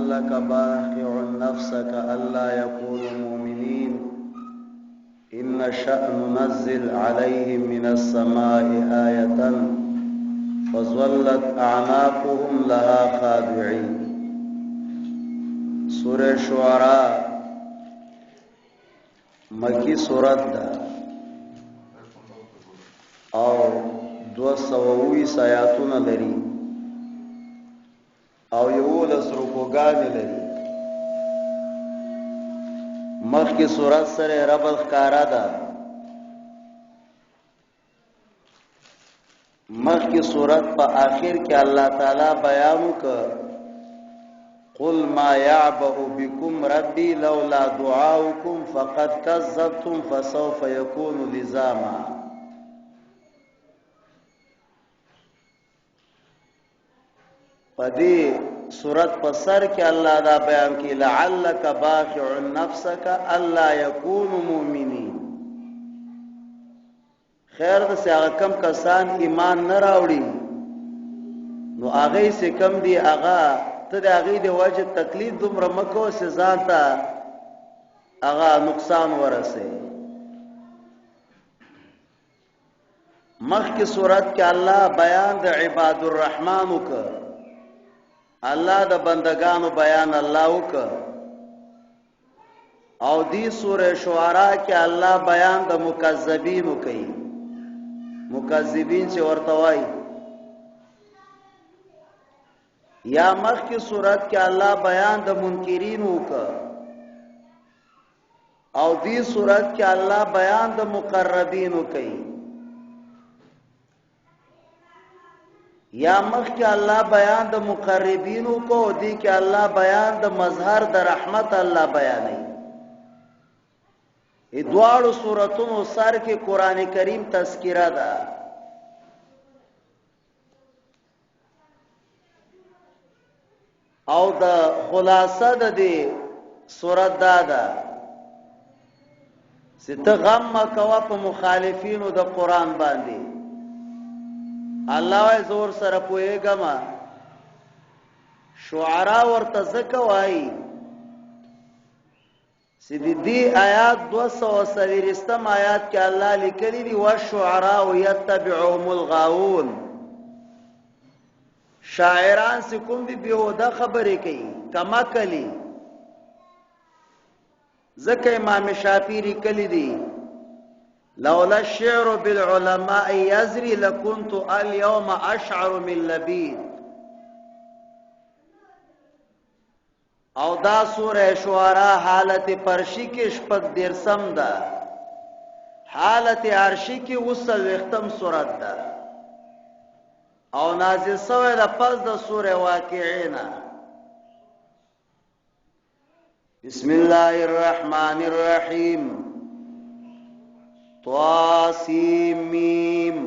لعلك باخع نفسك ألا يكونوا مؤمنين إن نشأ ننزل عليهم من السماء آية فظلت أعناقهم لها خاضعين. سورة شعراء مکی سورت ده او 220 آیاتونه لري او 11 رکوګانې لري. مخکې سورت سره ربط ښکارا ده. مخکې سورت په آخر کې الله تعالی بیان وکړ، قل ما يعبأ بكم ربي لولا دعاؤكم فقد كذبتم فسوف يكون لزاما. پدې سورت په سر کې الله دا بیان کړي، لعلک باخع نفسک الا یکونوا مؤمنین. خیر د هغه کم کسان ایمان نه راوړي نو هغه سه کم دی، هغه ته د هغې د وجه تکلیف دومره مه کوه چې ځان ته هغه نقصان ورسوي. مخکې صورت کې الله بیان د عباد الرحمن وکړ، الله د بندگانو بیان الله وکړ، او دی سوره شعراء کې الله بیان د مکذبین کوي. مکذبین چې ورته وایي. یا مخکې صورت کې الله بیان د منکرین وکړ، او دی صورت کې الله بیان د مقربین کوي. یا مخکې الله بیان د مقربین کو، دی کې الله بیان د مظهر د رحمت الله بیانوي. ای دواړو صورتونو سر کې قران کریم تذکرہ ده. او د خلاصه د دې صورت دا ده چې ته غم مکوه په مخالفینو د قران باندې. الله وای زور سره پوهېږم. شعرا ورته ځکه وایي چې د دې آیات 240 آیات کې الله لیکلي دي، والشعراء یتبعهم الغاوون. شاعران چې کوم دي بېهوده خبرې کوي، کما کلی. ځکه امام شافعي لیکلي دي، لولا الشعر بالعلماء يزري لكنت اليوم اشعر من لبيد. او دا سوره شعراء حالت پرشی کې شپږ دیرسم ده، حالت عرشی کې وسلوختم سورت ده، او نازل سوی ده پس د سوره واقعې نه. بسم الله الرحمن الرحیم. طاسیم میم،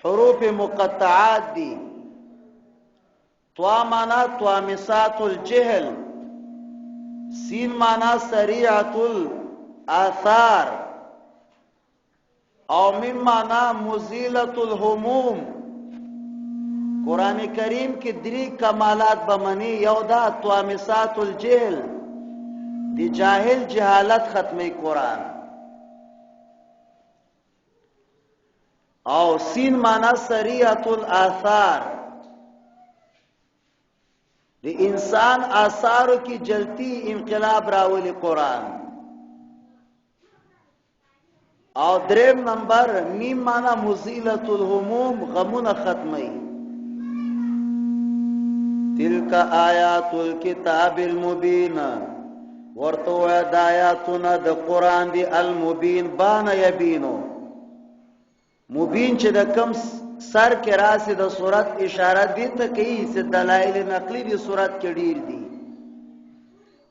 حروف مقطعات دي. طا معنا طامسات الجهل، سین معنا سریعة الآثار، او میم معنا مزیلة الهموم. قرآن کریم کې درې کمالات به مني. یو دا طامسات الجهل، دی جاهل جهالت ختمي قرآن. او سین معنا سریعة الآثار، د انسان آثارو کې جلتی انقلاب راولي قرآن. او دریم نمبر میم معنا مزیلة الهموم، غمونه ختمي. تلک آیات الكتاب المبین، ورته وایه دا آیاتونه د قرآن دی. المبین بان یبینو، مبین چې د کم سر کې راسي د صورت اشاره دي ته کوي چې دلایل نقلی دي صورت کې ډیر دي،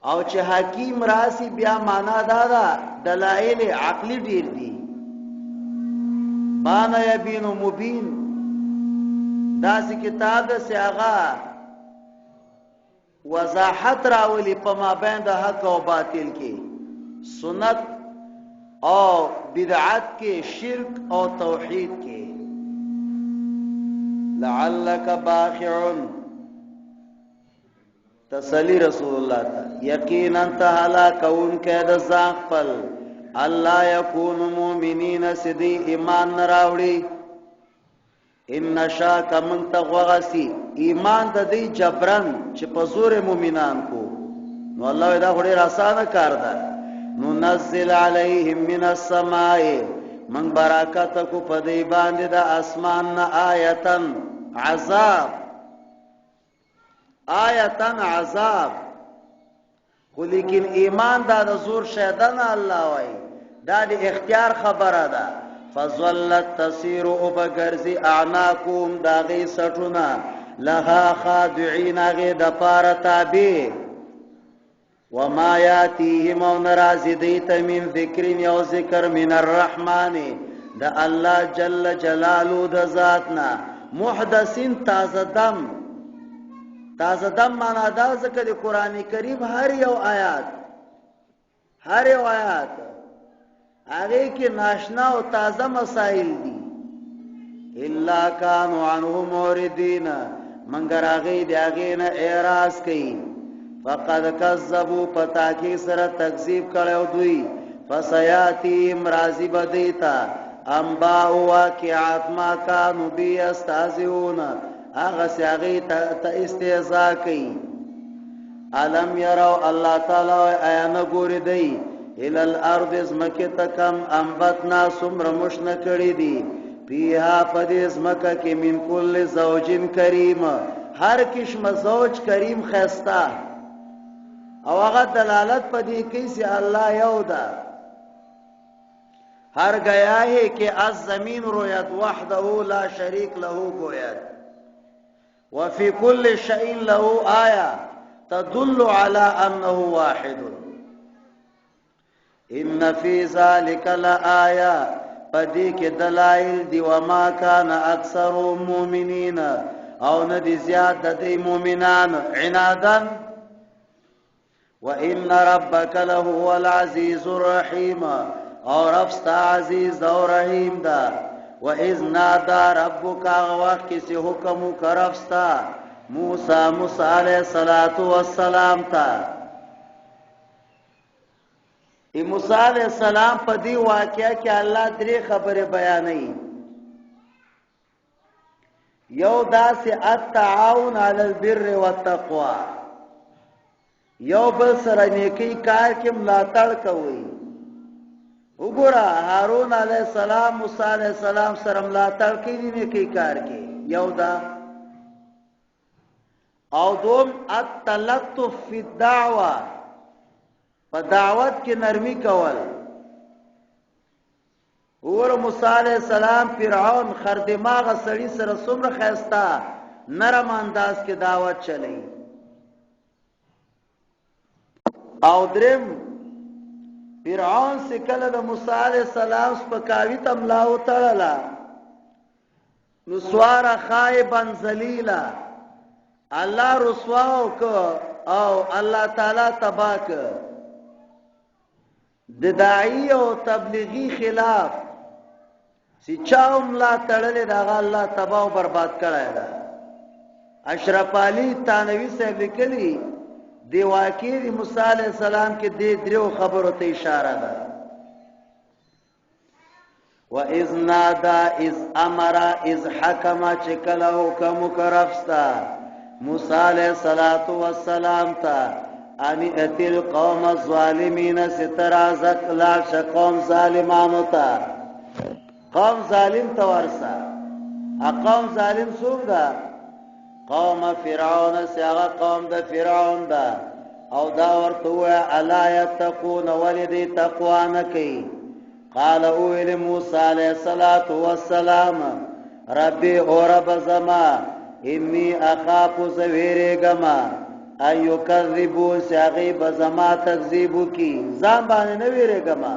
او چې حکیم راسي بیا معنا دا ده دلایل عقلی ډیر دي. بان یبین مبین داسې کتاب ده چې هغه وضاحت راولي په مابین د حق او باطل کې، سنت او بدعت کې، شرک او توحید کې. لعلک باخع، تسلی رسول الله ته، یقینا ته هلاکوونکی د ځان خپل، الله یکون مؤمنین سدی ایمان نه راوړي. ان نشا که مونږ ته غوغه سي ایمان د دی جبرن چې په زور مؤمنان کو، نو الله دا خو ډیر اسانه کار ده. ننزل علیهم من السماء، من برکت کو په دی باندې د اسمان نه آیتن عذاب، آیتن عذاب. خو لیکن ایمان دا د زور شیده نه، الله وای دا د اختیار خبره ده. فظلت تسیر، او بغرزی اعناقهم داغي سټونه، لها خادعين هغه د پاره تابع. وما یاتیهم او ناراضی دیت من ذکر یو ذکر من الرحمن د الله جل جلاله د ذاتنا محدثین تازه دم. تازه دم معنا دا ځکه د قران کریم هر یو آیات، هر یو آیات هغه کې ناشنا او تازه مسائل دي. الا کانوا عنه موردین، منګر هغه دی هغه نه اعراض کوي. فقد کذبوا، پتا کې سره تکذیب کړو دوی. فسیاتیم راضی بدیتا انباء واقعات ما کانوا بی استهزئون، هغه سیاغي ته استهزاء کوي. الم يروا، الله تعالی آیا نه ګوري دی الى الارض زمکه ته کم انبتنا سمر مشن کړی دی پیها پدې زمکه کې من کل زوجین کریم، هر قسم زوج کریم خستا، او هغه دلالت پدې کوي چې الله یو ده. هر گیا ہے کہ از زمین روید وحده لا شریک له گوید، وفي كل شيء له آية تدل على أنه واحد. إن في ذلك لآية، پدې کې دلایل دی. وما كان اکثر مؤمنین، او نه دي زیات د دې مؤمنان عنادن. وان ربک لهو العزیز الرحیم، او رب ستا عزیز او رحیم ده. و اذ نادا ربک، هغه وخت کې چې حکم وکړ رب ستا موسی، موسی علیه الصلاة والسلام ته. ای موسی علیه السلام، په دې واقعه کې الله درې خبرې بیانوي. یو داسې التعاون علی البر والتقوا، یو بل سره نیکی کار کې ملاتړ کوي. وګوره، هارون علی السلام موسی علی السلام سره ملاتړ کوي نیکی کار کې. یو دا، او دوم التلطف فی الدعوه، په دعوت کې نرمي کول. وګوره، موسی علی السلام فرعون خردماغ سړی سره څومره خستا نرم انداز کې دعوت چلی. او درم، فرعون چې کله د موسی علی السلام سپکاوی ته ملا وتړله، نو سوار خایبا ذلیلا، الله رسوا وک او الله تعالی تبا ک. د داعی او تبلیغی خلاف چې چا ملا تړلې دا الله تبا او برباد کړی دا. اشرف علی تانوی صاحب لیکلی دی، واقع دی موسی علی السلام کې دې دریو خبرو ته اشاره ده. و اذ نادا، اذ امر، اذ حکم، چې کله حکم وکړ موسی علیہ الصلوۃ والسلام ته ان ائت القوم الظالمین، سترازق لا قوم ظالمانو ته، قوم ظالم ته ورسا. قوم ظالم څوک ده؟ قوم فرعون، سیاغه قوم د فرعون ده. او دا ورته وای الا یتقون، ولدی تقوا نه کوي؟ قال، اویل موسی علیہ الصلوۃ والسلام، ربی، او رب زما، انی اخاف، زویرګما، ان یکذبون، سیاغي بزما تکذیب کی. ځان باندې نه ویریګما،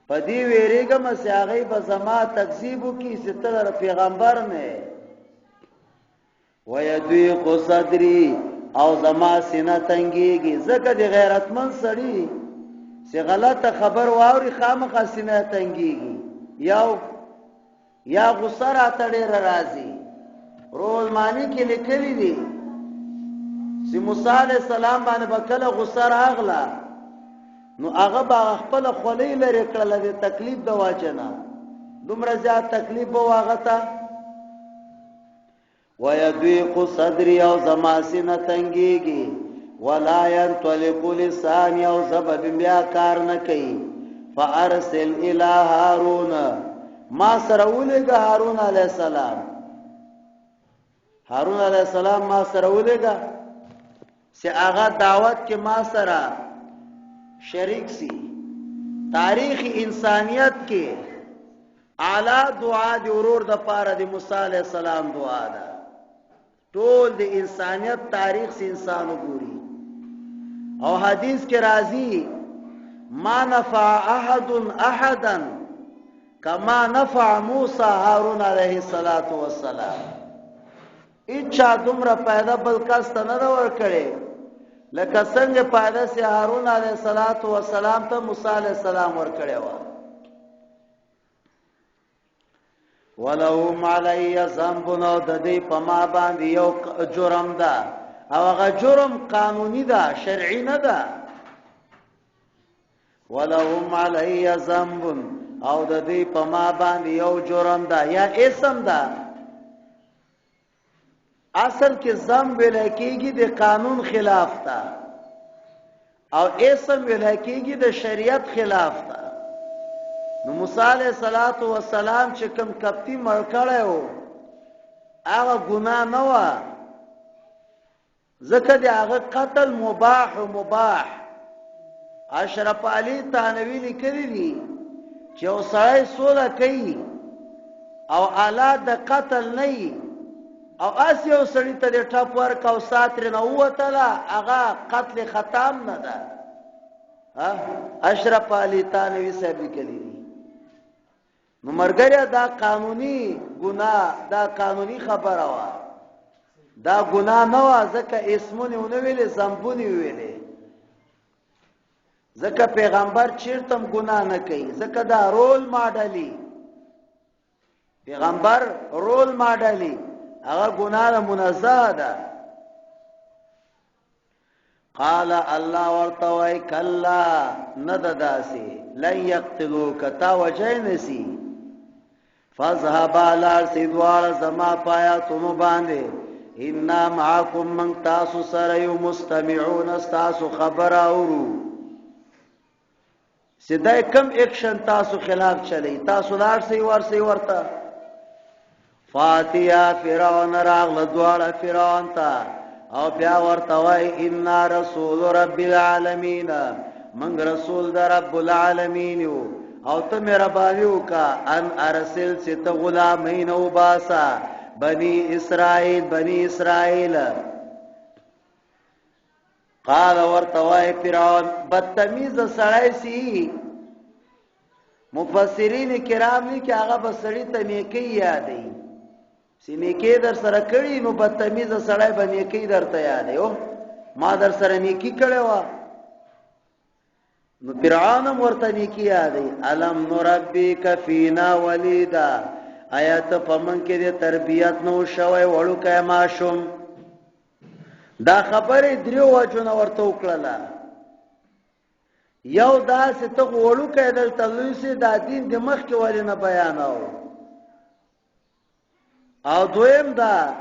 پدی ویریګما سیاغي بزما تکذیب کی ستر پیغمبر نه. ويضيق صدري، او زما سینه تنګيږي، ځکه د غیرتمن سړي چې غلطه خبر واوري خامخا سینه تنګيږي، یو یا غصه راته ډېره راځي. رول معنی کې لیکلي دي چې موسی علیه السلام باندې به کله غصه راغله نو هغه به خپل خولۍ لرې کړله د تکلیف د وجې نه، دومره زیات تکلیف به هغه ته. ويضيق صدري او زما سینه تنګیږي، ولا ينطلق لساني او زبه بیا کار نه کوي. فارسل الى هارون، ما سره ولېږه هارون علیه السلام، هارون علیه السلام ما سره ولېږه چې هغه دعوت کې ما سره شریک سي. تاریخ انسانیت کې اعلی دعا دی ورور د پاره د موسی علی السلام دعا ده. ټول د انسانیت تاریخ سي انسان وګوري، او حدیث کې راځي ما نفع احد احدا کما نفع موسی هارون علیه الصلاۃ والسلام. اچا دومره پیدا بل کس ته نه ورکړي لکه څنګه پیدا سي هارون علیه الصلاۃ والسلام ته موسی علیه السلام ورکړي و. ولهم علی ذنب، نو د دې په ما باندې یو جرم ده، او هغه جرم قانوني ده، شرعي نه ده. ولهم علی ذنب، او د دې په ما باندې یو جرم ده یا اسم ده. اصل کې ذنب ویل کېږي د قانون خلاف ده، او اسم ویل کېږي د شریعت خلاف ده. نو موسی علیه الصلاۃ والسلام چې کوم کپتی مړ کړی و هغه ګناه نه وه، ځکه د هغه قتل مباح و مباح. اشرف علي تانوي لیکلي دي چې یو سړی سوله کوي او آلات د قتل نه وي، او هسې یو سړي ته د ټپ ورکړه او ساه ترېنه ووتله، هغه قتل خطا هم نه ده. اشرف علي تانوي صاحب لیکلي دي. نو مرګریا دا قانوني ګناه، دا قانوني خبره وه، دا ګناه نه وه، ځکه اسمونه ونه ویلې، ذنبونه ویلې، ځکه پیغمبر چیرته هم ګناه نه کوي، ځکه دا رول ماډلی پیغمبر، رول ماډلی هغه ګناه ده منزه ده. قال الله ورته وای کلا نه د داسي لن یقتلوک، تا وجه نسی. فذهب لار سیدوار زما پایا تونو باندې، ان معکم من تاسو سره یو مستمعون، تاسو خبر اورو سیدای کم اکشن تاسو خلاف چلی، تاسو لار سی ورسی ورته. فاتیا فرعون، راغله دواړه فرعون ته او بیا ورته وای ان رسول رب العالمین، من رسول د رب العالمین یو، او ته مهرباني وکا ان ارسل چې ته غلامین او باسا بنی اسرائیل، بنی اسرائیل. قال ورته وای فرعون بدتمیز سړی سی، مفسرین کرام لیکي هغه به سړی ته نیکی یادوي، چې نیکی در سره کړي نو بدتمیز سړی به نیکی درته یادوي، او ما در سره نیکی کړې وه. نو فرعون هم ورته نیکی یادوي. الم نربیک فینا ولیدا، آیا ته په موږ کې د تربیت نو شوی وړوکی ماشوم؟ دا خبرې دریو وجو نه ورته وکړله. یو داسې ته خو وړوکی دلته لوی سې، دا دین دې مخکې ولې نه بیاناو؟ او دویم دا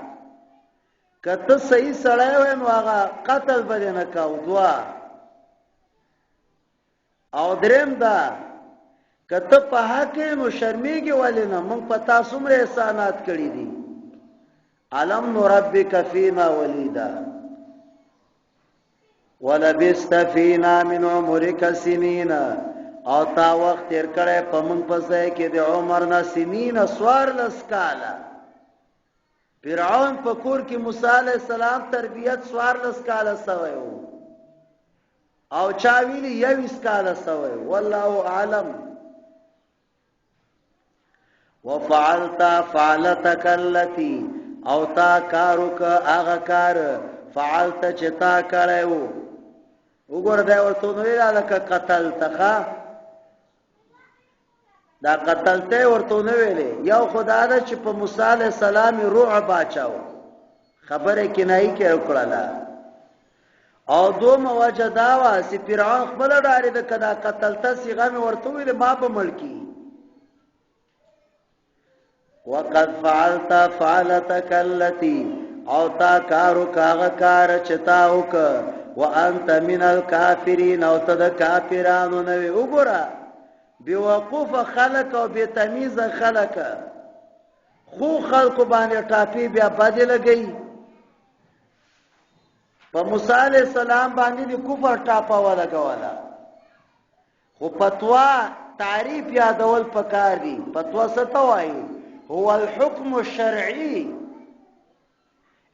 که ته صحیح سړی وای نو هغه قتل به دې نه کاو. دوا او دریم دا که ته په حق یې نو شرمېږي ولې نه؟ موږ په تا څومره احسانات کړي دي. الم نربک فینا ولیدا ولبست فینا من عمرک سنین، او تا وخت تیر کړی په موږ په ځای کې د عمر نه سنین 14 کاله. فرعون په کور کې موسی علیه السلام تربیت 14 کاله سوی و، او چا ویلي 21 کاله سوی، والله اعلم. وفعلت فعلتک التي، او تا کارو که هغه کار فعلت چې تا کړی وو. وګوره دا ورته نو ویله لکه قتلت، ښه دا قتلته ورته نه ویلې. یو خدا ده چې په موسی علیه السلام رعب اچاو، خبره کنایي کې وکړله. او دومه وجه دا وه چې فرعون خپله ډارېده که دا قتلته صیغه مې ورته وویله ما به مړ کړي. وقد فعلت فعلتك التي او تا کارو کاغه کار چې تا وک وانت من الكافرین او ته د کافرانو نه وې. وګوره بیوقوف خلک او بې تمیزه خلک خو خلکو باندې ټاپې بیا بدې لګوي. په موسی علیه السلام باندې د کفر ټاپه ولګوله. خو فتوا تعریف یادول پکار دي. فتوا څه ته وایي؟ هو الحكم الشرعي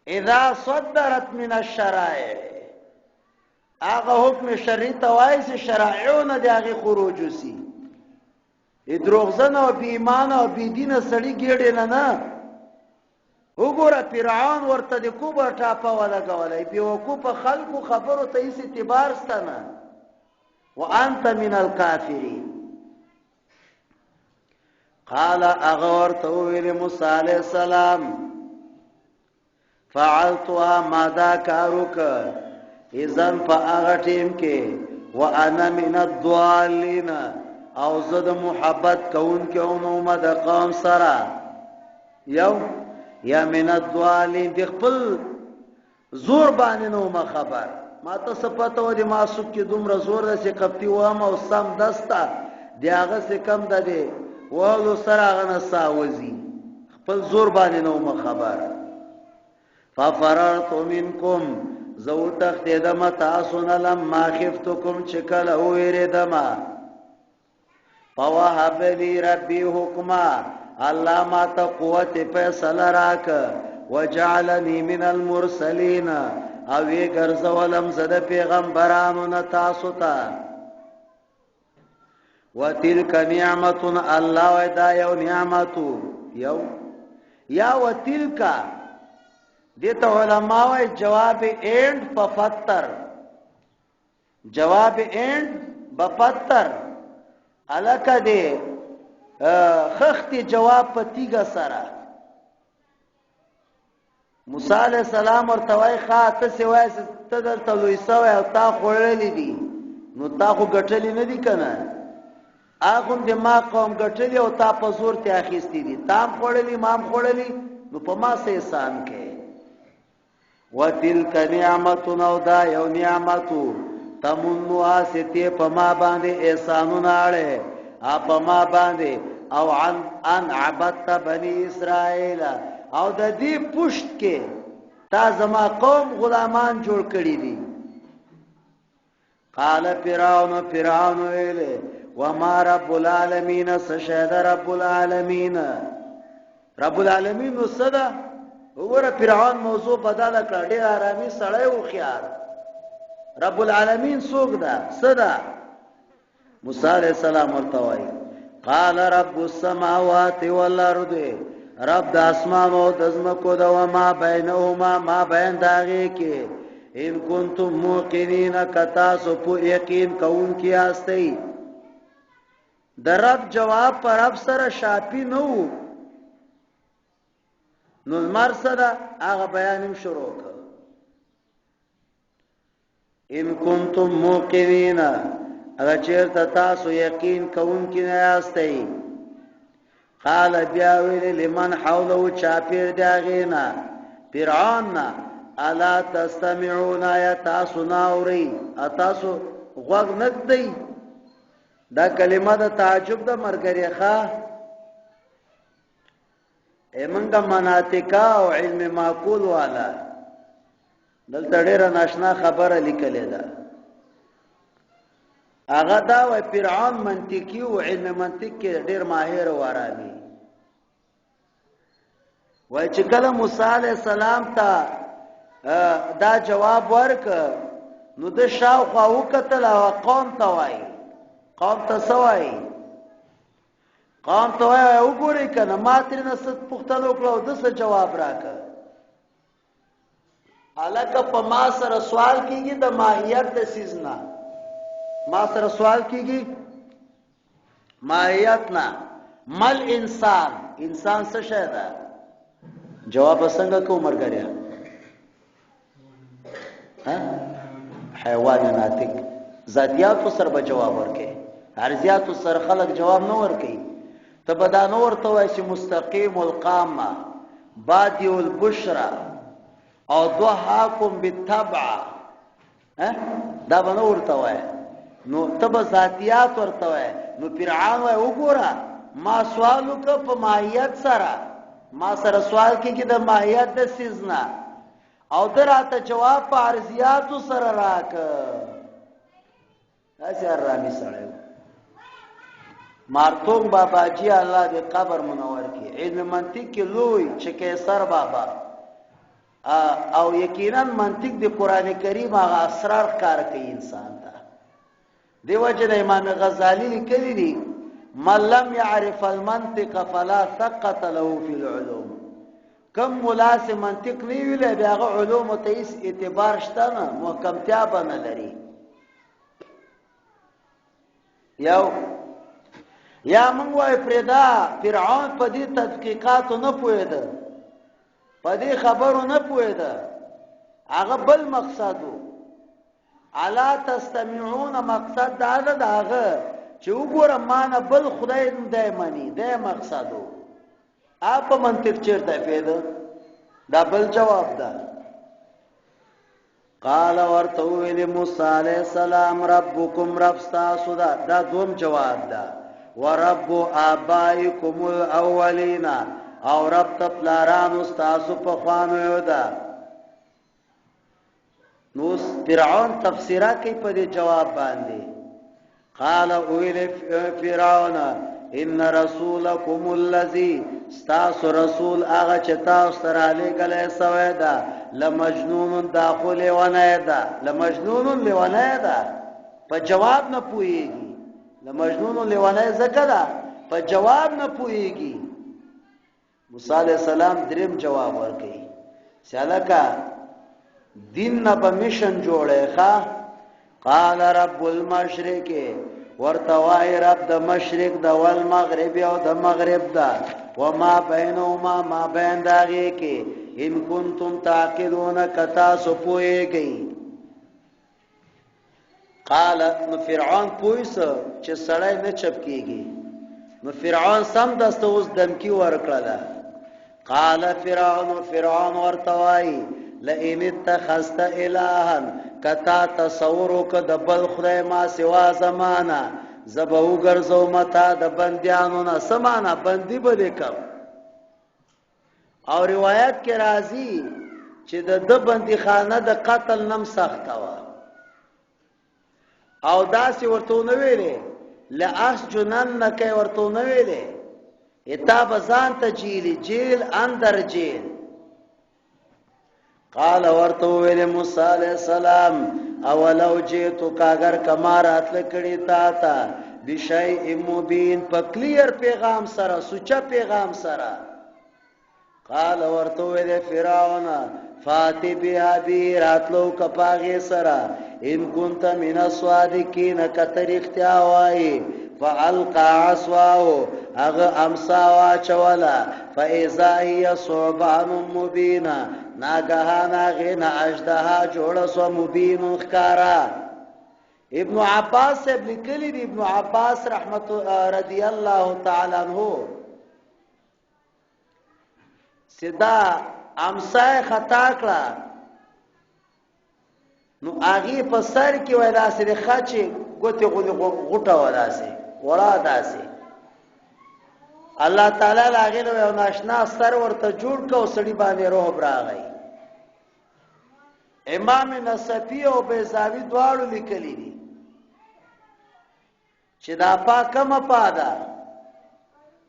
اذا صدرت من الشرائع. هغه حکم شرعي ته وایي چې شرایعو نه د هغې خروج وسي. د دروغجن او بې ایمانه او بې دینه سړي ګېډې نه نه. وګوره فرعون ورته د کوبر ټاپه ولګوله. بېوقوفه خلکو خبرو ته هېڅ اعتبار شته نه. وانت من الکافرین. قال هغه ورته وویل موسی علیه السلام فعلتها ما دا کار وکړ اذن په هغه ټیم کې وانا من الضالین او زه د محبت کوونکو نو ما د قوم سره یو یا من الضالین د خپل زور باندې نو ما خبر. ما ته څه پته و د ما سوک کې دومره زور ده چې قبطي وهم او سم دسته د هغه څه کم ده دی وهلو سره هغه نه ساه وځي. خپل زور باندې نو ما خبر. ففررت منکم زه وتښتېدم تاسو نه لما خفتکم چې کله ووېرېدم. فوهب لي ربي حکما الله ما ته قوت فیصله راک وجعلني من المرسلین او یې ګرځولم زه د پیغمبرانو نه تاسو ته. وتلک نعمت الله وای دا یو نعمت یو یا وتلک دته علماء وای جواب اینډ پفتر جواب اینډ بپتر الکه دی خختی جواب په تیګه سره. موسی علیہ السلام ورته وای ښا ته څه وای ته دلته لوی سوی او تا خوړلې دي نو تا خو ګټلې نه دي کنه. هغه هم د ما قوم ګټلې او تا په زور ته اخیستې دي، تا هم خوړلې ما هم خوړلې، نو په ما څه احسان کوې؟ وتلک نعمت او دا یو نعمت تمنها چې ته په ما باندې احسانونه اړې په ما باندې او عن ان عبدت بني اسرائیل او د دې پشت کې تا زما قوم غلامان جوړ کړي دي. قال فرعون فرعون ویل وما رب العالمین سشهد رب العالمین. رب العالمین نو څه ده؟ وګوره فرعون موضوع بدله کړه، ډېر آرامي سړی هوښیار. رب العالمین څوک ده؟ څه ده؟ موسی علیہ السلام ورته وایي قال رب السماوات والارض رب د اسمان او د ځمکو د وما بینهما ما بین د هغې کې ان کنتم موقنین که تاسو په یقین کوونکي یاستئ. د رب جواب پر رب سره شاپي نه وو، نو لمر څه ده هغه بیان هم شروع کړ. ان کنتم موقنین اگر چیرته تاسو یقین کوونکي نه یاستئ. قال بیا ویل لمن حوله چاپیر د هغې نه فرعون نه الا تستمعون یا تاسو نه اورئ، تاسو غوږ نه ږدئ؟ دا کلمه د تعجب د مرګري ښه موږ مناطقه او علم معقول والا دلته ډېره ناشنا خبره لیکلې ده. هغه دا وای فرعون منطقي او علم منطق کې ډېر ماهر او آرامي وای چې کله موسی علی السلام ته دا جواب ورک نو د شاوخوا وکتل او قوم ته وای، قوم ته څه وای؟ قوم ته وای وګورئ کنه ما ترې نه څه پوښتنه وکړه او ده څه جواب راکړ. الکه په ما سره سوال کیږي د ماهیت د سیز نه، ما سره سوال کیږي ماهیت نه. مل انسان، انسان څه شی ده؟ جواب څنګه کوم مرګریا؟ حیوان ناطق ذاتیاتو سره به جواب ورکې، عرضیاتو سره خلک جواب نه ورکوي. ته به دا نه ورته وایې چې مستقیم القامه بادی البشرا او ضحاکم بالتبع، دا به نه ورته وایې. نو ته به ذاتیات ورته وایې. نو فرعون وایي وګوره ما سوال وکړ په ماهیت سره، ما سره سوال کېږي د ماهیت د څیز نه، او ده راته جواب په عرضیاتو سره راکړ. داسې حرامي سړی و. مارتونګ باباجي الله دې قبر منور کړي، علم منطق کې لوی چې قیصر بابا، او یقینا منطق د قرآن کریم هغه اسرار ښکاره کوي انسان ته. دې وجې نه امام غزالي لیکلي دي من لم يعرف المنطق فلا ثقة له في العلوم. کم ملا سي منطق نه ویلی بیا هغه علومو ته هیڅ اعتبار شته نه، محکمتیا به نه لري. یو یا موږ وایو پرېدا فرعون په دې تحقیقاتو نه پوهېده، په دې خبرو نه پوهېده، هغه بل مقصد و. الا تستمعون مقصد دا ده د هغه چې وګوره ما نه بل خدای دی مني، دی مقصد و. په منطق چېرته پیدا؟ دا بل جواب ده. قال ورته ویل موسی علیہ السلام ربکم رب ستاسو ده. دا دوم جواب ده. ورب آبائکم الاولین، او رب ته پلارانو ستاسو پخوانیو ده. نو فرعون تفسیره کوي په دې جواب باندې. قال اویل فرعون ان رسولکم الذی، ستاسو رسول هغه چې تاسو سره لېږلی سوی ده، لمجنون، دا خو لیونی ده، لمجنون لیونی ده، په جواب نه پوهېږي. لمجنون لیونی ځکه ده په جواب نه پوهېږي. موسی علیہ السلام دریم جواب ورکړي چې هلکه دین نه به میشن جوړې ښه. قال رب المشرق، ورته وایي رب د مشرق د والمغرب او د مغرب ده، وما بینهما ما بین د هغې کې، ان کنتم تعقلون که تاسو پوهېږئ. قال نو فرعون پوه سو چې سړی نه چپ کېږي، نو فرعون سمدسته اوس دمکي ورکړله. قال فرعون، فرعون ورته وایي لئن اتخذت الها، که تا تصور وکړ د بل خدای ما سوا زمانه، زه به وګرځوم تا د بندیانو نه. څه معنا؟ بندي به دې کړم. او روایت کې راځي چې د ده بندیخانه د قتل نم سخته وه، او داسې ورته ونه ویلې لأسجننک یې ورته ونه ویلې، تا به ځان ته جیلي، جیل اندر جیل. قال ورته ویل موسی علیہ السلام اولو جئتک، اگر کما راتل کړي تا ته بشیء مبین، په کلیر پیغام سره، سوچه پیغام سره. قال ورته ویل فرعون فاتی بها بی، راتلو کپاغه سره، ان كنت من الصادقین، کته رښتیا وایي. فالقى عصاه، هغه امسا واچوله، فاذا هي ثعبان مبین، ناګهان هغې نه اژدها جوړه سوه، مبین ښکاره. ابن عباس صاحب لیکلي دي، ابن عباس رحمت رضی الله تعالی عنہ، چې دا امسا یې خطا کړه، نو هغې په سر کې وای داسې د خچې ګوتې غوندې غوټه وه، داسې وړه داسې. الله تعالی له هغې نه یو ناشنا سر ورته جوړ کړ او سړي باندې رعب راغی. امام نصفي او بیضاوي دواړو لیکلي دي چې دا پا کومه پا ده؟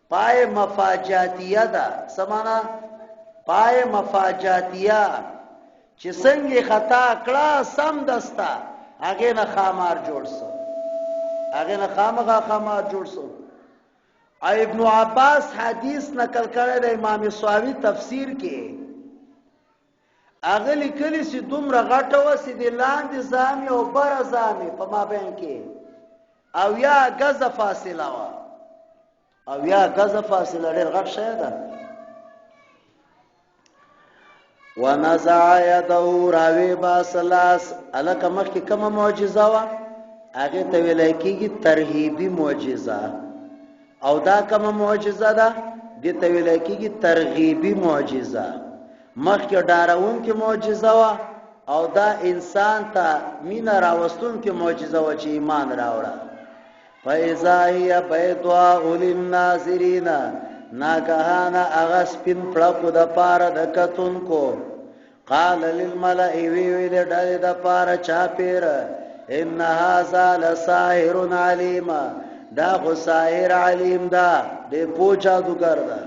پای مفاجاتیه ده. څه معنا؟ پای مفاجاتیه، چې څنګه خطا کړه سم دستا هغې نه خامار جوړ سو، هغې نه خامخا خامار جوړ سو. او ابن عباس حدیث نقل کړی د امام صاوي تفسیر کې، هغه لیکلي چې دومره غټه وه چې د لاندې زامې او بره زامې په مابین کې 70 ګزه فاصله وه. 70 ګزه فاصله ډېر غټ شی ده. ونزع يده راوي باس لاس. الکه مخکې کومه معجزه وه؟ هغه ته ویل کېږي ترهیبي معجزه. او دا کومه معجزه ده؟ دې ته ویل کېږي ترغیبي معجزه. مخکې ډارونکې معجزه وه او دا انسان ته مینه راوستونکې معجزه وه چې ایمان راوړه. فاذا هي بيضاء للناظرين، ناګهانه هغه سپین پړکو د پاره د کتونکو. قال للملأ، وی ویل ډلې د پاره چاپیر، ان هذا لساحر علیم، دا خو ساحر علیم ده، ډېر پوه جادوګر ده.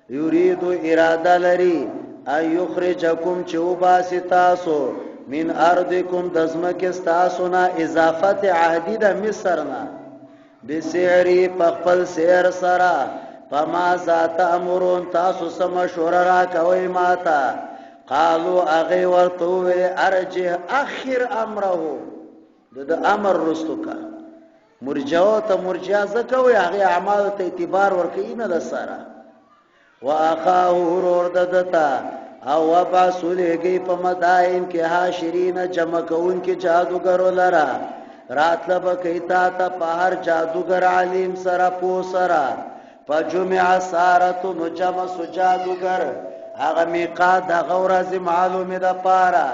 یرید اراده لري، ان یخرجکم چې وباسي تاسو، من ارضکم د ځمکې ستاسو نه، اضافت عهدي د مصر نه، بسحری په خپل سحر سره. فماذا تأمرون، تاسو څه مشوره راکوئ ماته؟ قالو هغې ورته وویل ارجه اخر امره، د امر وروستو کا. مرجعو ته مرجع ځکه وایي، هغې اعمالو ته اعتبار ورکوي نه د سره. واخاه ورور د ده ته، او وبعث ولېږئ په مداین کې حاشرین جمع کوونکي جادوګرو لره، راتله به کوي تا ته په هر جادوګر علیم سره پوه سره. فجمع السحرة، نو جمع سو جادوګر، هغه میقات دغه ورځې معلومې دپاره.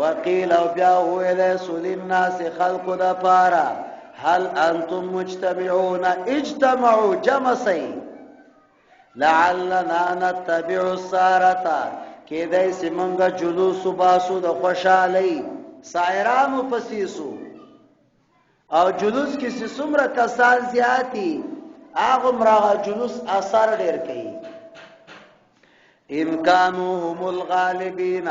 وقیل او بیا وویلی سو للناس خلقو دپاره، هل انتم مجتمعون، اجتمعوا جمع سئ، لعلنا نتبع السحرة، کېدای سي مونږ جلوس وباسو د خوشحالۍ ساحرانو پسې سو. او جلوس کې چې څومره کسان زیات دي هغومره هغه جلوس اثر ډېر کوي. ان کانو هم الغالبین،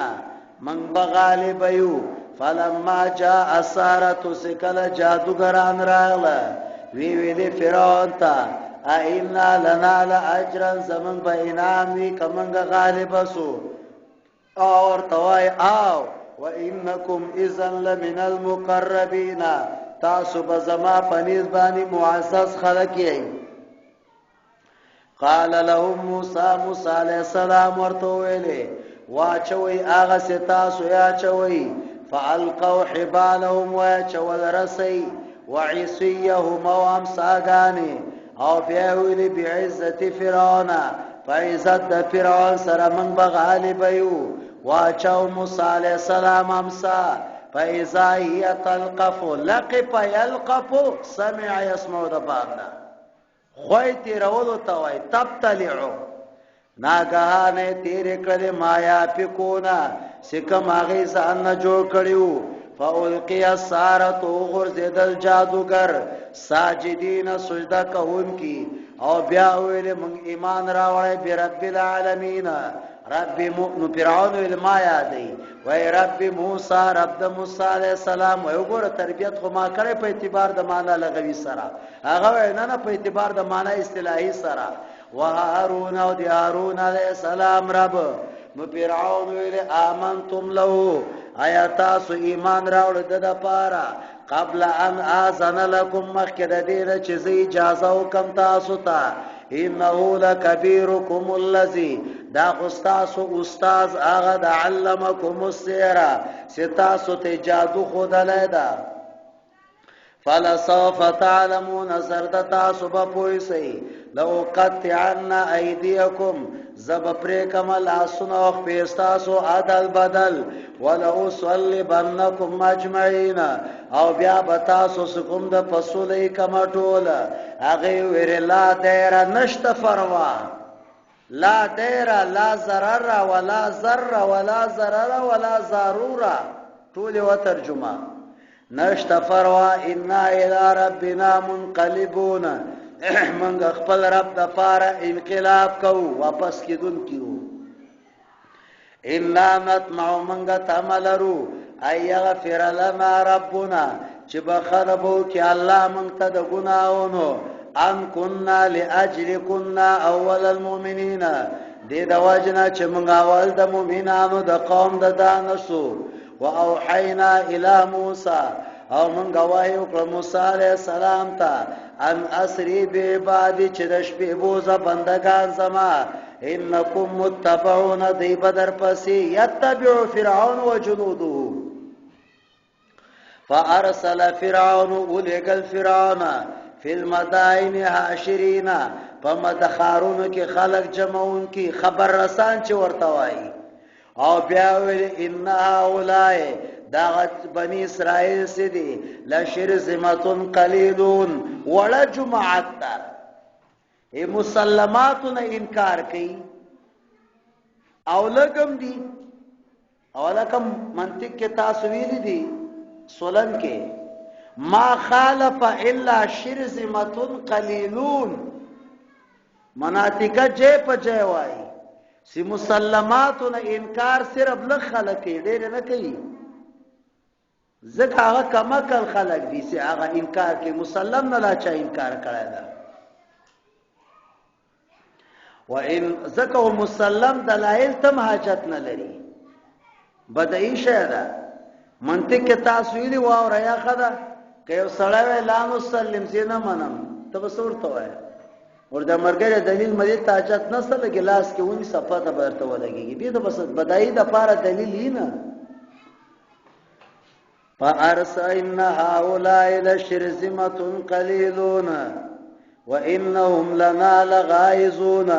من به غالب یو. فلما جاء السحرة، سکل جادوګران راغله، وی ویلې فرعون ته ائنا لنا لاجرا، زمون به انعام وي که مونږ غالب سو؟ او ورته وایي او وانکم اذا لمن المقربین، تاسو به زما په نزد باندې معزز خلک یئ. قال لهم موسی، موسی علیہ السلام ورته ویلې واچوي هغه څه تاسو یا چوي. فالقوا حبالهم، واچول رسي، وعصيهم او امساګانې. او بیا ویلې بعزت فرعون، په عزت د فرعون سره موږ به غالب یو. واچو موسی علیہ السلام امسا، فاذا هي تلقف، لقف يلقف، سمع يسمع د باب نه خوی تیرولو ته وای تبتلعو. ناګهانه تیرې کړلې مایا پکونه چې کوم هغې ځان نه جوړ کړي وو. فالقی السحرة، وغورځېدل جادوګر، ساجدین سجده کوونکي. او بیا ویلې موږ ایمان راوړی برب العالمین، رب نو فرعون ویل ما یادوي، وای رب موسی، رب د موسی علیه السلام. وای وګوره تربیت خو ما کړی په اعتبار د معنا لغوي سره، هغه وای نه نه په اعتبار د معنا اصطلاحي سره. وهارون او د هارون علیه السلام رب. نو فرعون ویل آمنتم له، آیا تاسو ایمان راوړ د دپاره قبل ان آذن لکم، مخکې د دې نه چې زه اجازه وکم تاسو ته؟ انه لکبیرکم الذی، دا خو ستاسو استاد هغه د علمکم السحر چې تاسو ته جادو ښودلی ده. فلسوف تعلمون، زرد تاسو به پوه سئ، لأقطعن ایدیکم، زه به پرې کړم لاسونه او خپې ستاسو عدل بدل، ولأصلبنکم اجمعین، او بیا به تاسو سکم د پسولۍ کمه ټول. هغې ویل لا دیره، نشته فروا، لا دیر لا ضرر ولا ذر ولا ضرر ولا ضروره، ټول یو ترجمه، نشته فروا، انا الی ربنا منقلبون، موږ خپل رب د پاره انقلاب کوو، واپس کیدون کیو. انا نطمع، موږ تمه لرو، ان یغفر لنا ربنا، چې بخښنه به وکړي الله موږ ته د ګناهونو، ان كنا لاجل كنا اول المؤمنین، دې د وجنه چې موږ اول د مؤمنانو د قوم د دانسو. واوحینا الی موسی، او موږ وحی وکړه موسی علیه السلام ته، ان اسری بعبادی، چې د شپې بوزه بندگان زما، انکم متبعون دی بدر پسې، یتبع فرعون وجنوده. فارسل فرعون اولګل فرعون فی المدائن حاشرین، په مدخارونو کې خلق جمعون کی، خبر رسان چې ورته وایي. او بیا ویل ان هؤلاء، دا بنی اسرائیل سدي، لشرذمه قلیلون، وړه جماعت ده، ای مسلماتو نه انکار کوي او لګم دي. او لکم منطق کې تاسو ویلي دي سولن کې، ما خالف الا شرذمه قلیلون، مناطقه جې په جې وای سی مسلماتو نه انکار صرف لږ خلک کوي، ډېر نه کوي، ځکه هغه کمکل خلک دي چې هغه انکار کوي، مسلم نه لا چا انکار کړی ده. وان ځکه مسلم دلایل تم حاجت نه لري، بدعي شی ده. منطق کې تاسو ویلي واوره یا خدا، که یو سړی وای لا مسلم زه نه منم، ته به څه ورته وایې؟ ور د مرګره دلیل مدې ته حاجت نشته، لګي لاس کې ونی صفه ته ورته ولګيږي، دې ته بس بدایي د پاره دلیل یې نه. فارس ان هؤلاء لشرذمه قليلون وانهم لنا لغائزون،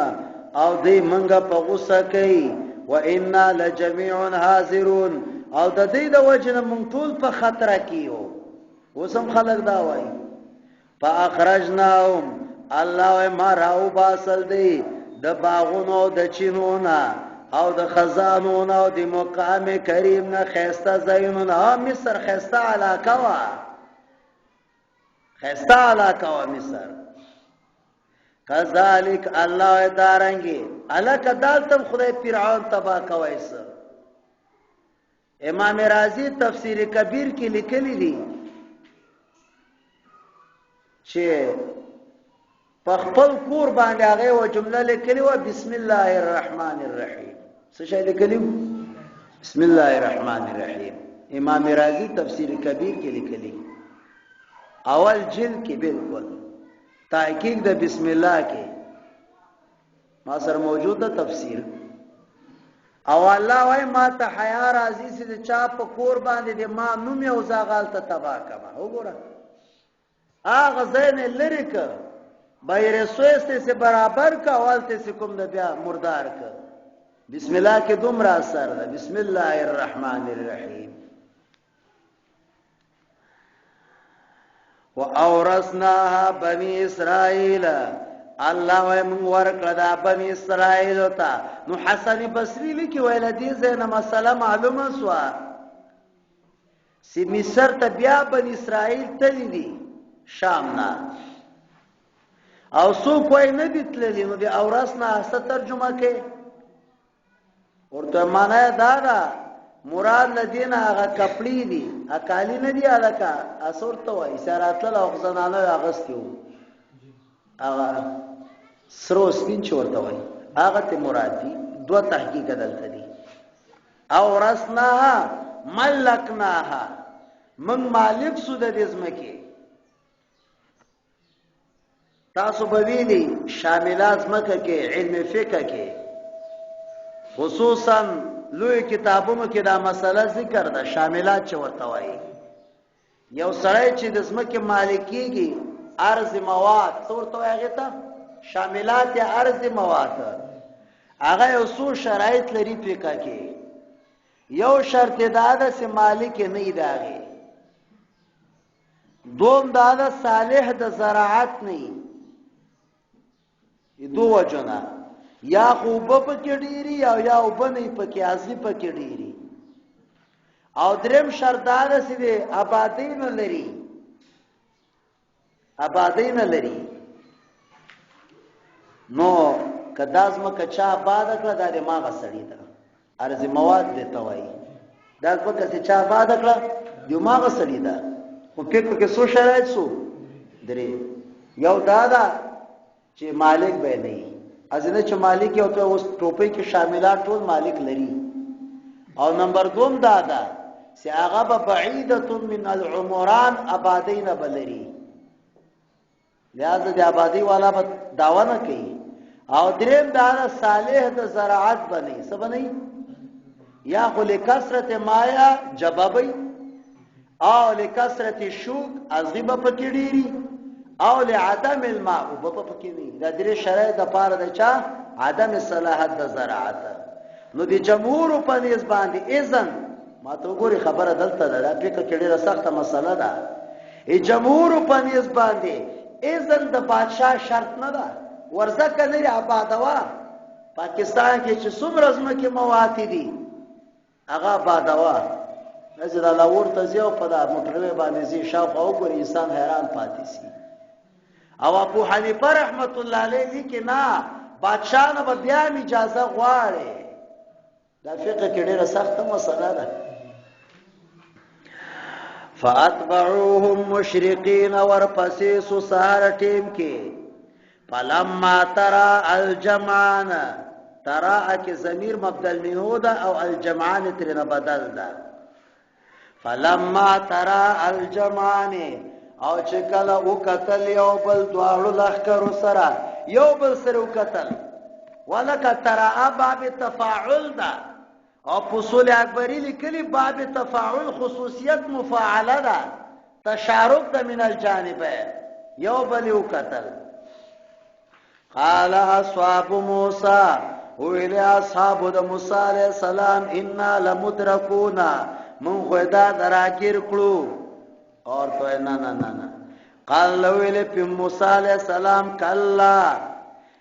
او دې منګه په غوسه کوي، وانا لجميع حاضرون، او د دې د وجنه مونږ ټول په خطر کې یو. اوسم خلک دا وایي. فاخرجناهم، الله ما راو باسل دی د باغونو د چینو نه او د خزانو نه او د مقام کریم نه، خیسته ځایونو نه. مصر خیسته علاقه وه، خیسته علاقه وه مصر. کذالک، الله دارنګي الک دالتم خدای فرعون تبا کوي. سر امام رازی تفسیر کبیر کې لیکلی دي چې په خپل کور باندې هغه و جمله لیکلی و، بسم الله الرحمن الرحیم. څه شی لیکلی؟ بسم الله الرحمن الرحیم. امام رازی تفسیر کبیر کې لیکلی، اول جلد کې، بالکل تحقیق د بسم الله کې ما سره موجود ده تفسیر. او الله وای ما ته حیا راځي چې د چا په کور باندې د ما نوم یو زاغال ته تبا کما. وګوره هغه ځای نه لري ک بیر سویس ته سه برابر کا، اول ته سه کوم د بیا مردار ک. بسم الله کې دومره اثر ده، بسم الله الرحمن الرحیم. واورثناها بني اسرائيل، الله وای مونږ ورکړه دا بني اسرائیل ته. نو حسن بصری لیکي ویل دې زنه مسله معلومه سوه چې مصر ته بیا بني اسرائیل تللی دي شام نه، او څوک وای نه دي تللی. نو د اورثنا څه ترجمه کوي ورته؟ معنا دا ده، مراد لدین هغه کپړې دي، اکالی نه دي، الکه اسور ته وای سراتل او زنانه اغستیو، هغه سرو سپین چې ورته وای، هغه ته مراد دي. دوه تحقیق دلته دي. او رسناها ملکناها، من مالک سو د دې ځمکې. تاسو به ویلي شاملات ځمکه کې علم فقه کې خصوصا لوی کتابونو کې دا مسله ذکر ده. شاملات چې ورته وایي، یو سړی چې د ځمکې مالک کېږي، ارض مواد څه ورته وایي هغې ته، شاملات یا ارض مواد، هغه یو څو شرایط لري فقه کې. یو شرط دا ده چې مالک نه دی د هغې، دوم دا ده صالح د زراعت نه، دو وجنه، یا خو اوبه پکې ډېري او یا اوبه نه پکې، ازي پکې ډېري، او دریم شرط دا ده چې د آبادۍ نه لري، آبادۍ نه لري. نو که دا ځمکه چا آباده کړه، دا د ماغه سړي ده، ارض مواد دی ته وایي. دا ځمکه چې چا آباده کړه، د ماغه سړي ده. خو فکر کې څو شرایط سو؟ درې. یو دا ده چې مالک به نه وي، ځنه چې مالک یو ته اوس ټوپۍ کې شاملات ټول مالک لري. او نمبر دوم دا ده چې هغه به بعیده من العمران، آبادۍ نه بلري، لہذا د آبادی والا به داوا نه کوي. او دریم دا صالح د زراعت بنئ څه بنئ یا خو لکثرت مایا جبابی او لکثرت شوک ازغی به پکې ډیری او لعدم الماء وب پکې نه دا درې شرایط د پاره د چا عدم صلاحت د زراعت. نو د جمهور په نس باندې اذن ما ته وګوري، خبره دلته ده، دا فقہ کې ډیره سخته مسله ده. ای جمهور په نس باندې اذن د بادشاه شرط نه ده، ورزه کنه آبادوا. پاکستان کې چې څومره ځمکې مواتي دي هغه آبادوا، نه دا لاور ته ځي او په دا موټروي باندې ځي، شاوخوا وګوري انسان حیران پاتې سي. او ابو حنیفه رحمت الله علیه لیکي نه، بادشاه نه به بیا هم اجازه غواړي. دا فقه کې ډېره سخته مسله ده. فاتبعوهم مشرقین، ورپسې سو سهار ټیم کې. فلما ترى الجمعان، ترى کې ضمیر مبدل منه ده او الجمعان ترنه بدل ده. فلما ترى الجمعان، او چې کله وکتل یو بل دواړو لښکرو سره یو بل سره وکتل. ولکه ترى باب تفاعل ده، او فصول اکبری لیکلی باب تفاعل خصوصیت مفاعله ده، تشارک ده من الجانبین، یو بل وکتل. قال اصحاب موسی، ویل اصحاب د موسی علیہ السلام، انا لمدرکون، مون خو دا دراګیر کړو. اور تو نه نه نه نه. قال ویل په موسی علیہ السلام، کلا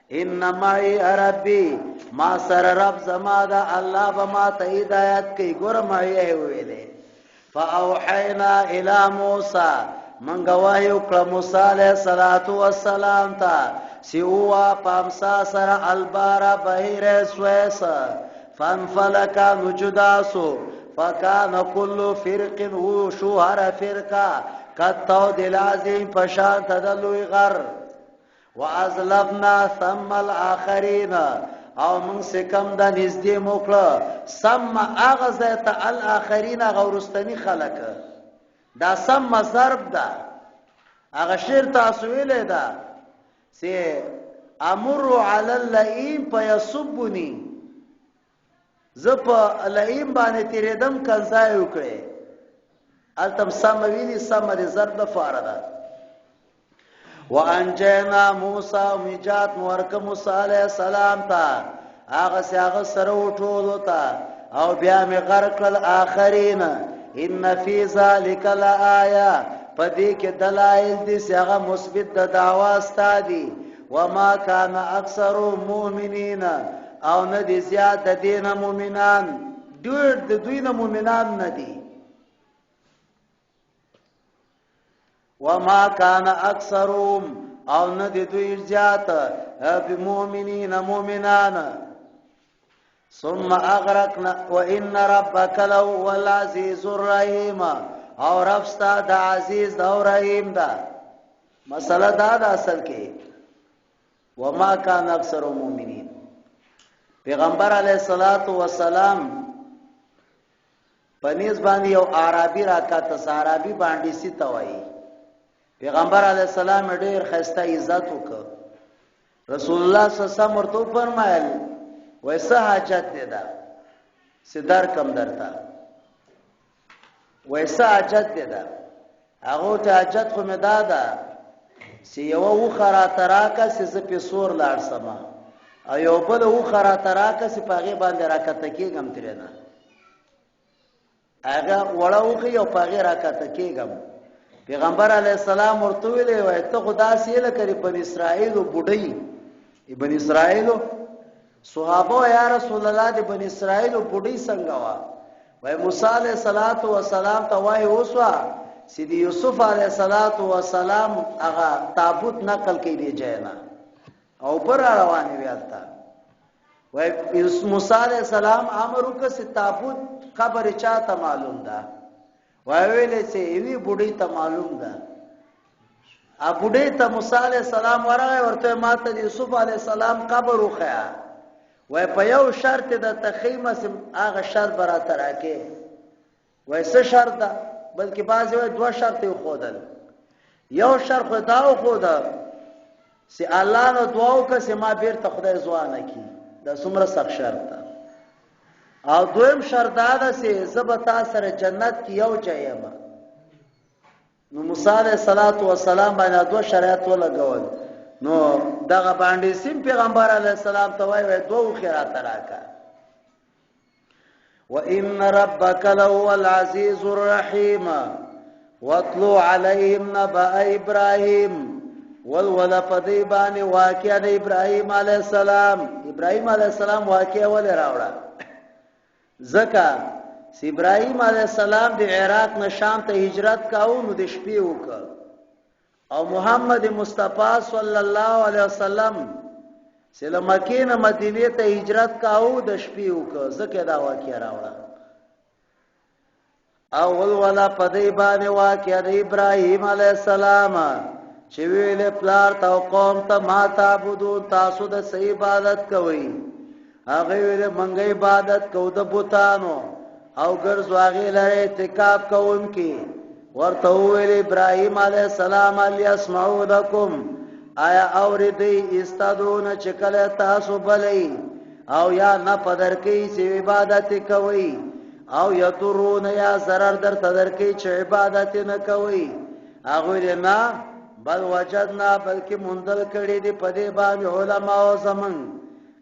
ان معي ربي، ما سر رب زما دا الله به ما ته هدایت کوي. ګور ما یې ویلې. فاوحینا الی موسی، منګه وحی وکړه موسی علیہ الصلوۃ والسلام ته سی اوا پامسا سره البارا بهیر سویس. فانفلک، نجداسو، فکان کل فرق، هو شو هر فرقه کتو دلازم پشان تدلوی غر. وازلفنا ثم الاخرین، او موږ سکم د نږدې موکړه سم هغه ځای ته الاخرین غورستنی خلق. دا سم ضرب ده، هغه شعر تاسو ویلې ده چې امر علی اللئیم فیسبنی، زه په لئیم باندې تیرېدم کنځای وکړې. التم سم ویلی، سم د ضرب د فاره ده. وانجینا موسی، نجات ورک موسی علیہ السلام ته، هغه سي هغه سره وټولو ته، او بیا می غرق کړل اخرین. ان فی ذلک لآیه، پدې کې دلایل دي چې هغه مثبت د دعوا ستا دي. وما کان اکثر مؤمنین، او نه دي زیات د دین مؤمنان، ډېر د دوی نه مؤمنان نه دي. وما کان اکثرهم، او نه دي دوی زیات بمؤمنین مؤمنان. ثم اغرقنا، وان ربك لهو العزيز الرحيم، او رب ستا د عزیز او رحیم ده. مسله دا ده اصل کې، وما کان اکثر مؤمنین، پیغمبر علیه الصلاۃ والسلام پنیز باندې یو عربي راکاته، عربي باندې سی توای. پیغمبر علیه السلام ډیر خسته عزت وکړ. رسول الله صلی الله علیه وسلم ورته فرمایل، وای څه حاجت دی دا سدر کم درتا؟ وای څه حاجت دی دا؟ هغه ته حاجت خو مې دا ده چې یو وخه را تراکه چې زه په سور لاړ سم، او یو بل وخه را تراکه چې په هغې باندې راکته کېږم ترېنه. هغه وړه وخه یو په هغې راکته کېږم. پیغمبر علی السلام ورته ویلې، وای ته خو داسې لکه د بنی اسرائیلو بوډۍ. بنی اسرائیلو صحابه، یا رسول الله د بنی اسرائیلو بوډۍ څنګه وا؟ وای موسی علیہ الصلات والسلام ته وای اوسوا چې د یوسف علیہ الصلات والسلام هغه تابوت نقل کړي دی جینا او پر روانې ویالتا. وای موسی علیہ السلام امر وکړ چې تابوت قبر چاته معلوم ده؟ وای ویلې چې یوې بوډۍ ته معلوم ده. ا بوډۍ ته موسی علیہ السلام ورغی، ورته ما ته د یوسف علیہ السلام قبر وخیا. وای په یو شرط د تخیمه سم، هغه شرط برا تراکه. وای څه شرط ده؟ بلکې بعضی وای دوه شرط یې خودل. یو شرط خو دا خو ده چې الله نه دعا وکړه چې ما بیرته خدای ځوانه کړي. دا څومره سخت شرط ده. او دویم شرط دا ده چې زه به تا سره جنت کې یو ځای یم. نو موسی علیه الصلاۃ والسلام باندې دوه شرایط ولګول. نو دغه باندې سیم پیغمبر علیه السلام ته وای وای دوه خیرات راکا. وان ربک لهو العزیز الرحیم واتلو علیهم نبأ ابراهیم ولولا پدی باندې واقعا د ابراهیم علی السلام. ابراهیم علی السلام واقعا ولې راوړه؟ ځکه چې ابراهیم علی السلام د عراق نه شام ته هجرت کاوه نو د شپې وکړ، او محمد مصطفی صلی الله علیه وسلم چې له مکې نه مدینې ته هجرت کاوه د شپې وکړ، ځکه دا واقعه راوړه. او ولولا پدې باندې واقعه د ابراهیم علی السلام چې ویل پلار ته او قوم ته ما تعبدون، تاسو د څه عبادت کوئ؟ هغه ویل مونږ عبادت کوو د بتانو او ګرځو هغې لره اعتکاف کوونکي. ورته وویل ابراهیم علیه السلام هل یسمعو لکم، آیا اوري دوی استدعون چې کله تاسو بلئ، او یا نه په درکوي چې عبادت کوئ، او یضرون یا ضرر درته درکوي چې عبادت نه کوئ؟ هغوی ویل نه، بل وجدنا، بلکې موندل کړي دي په دې باندې علماو زمونږ.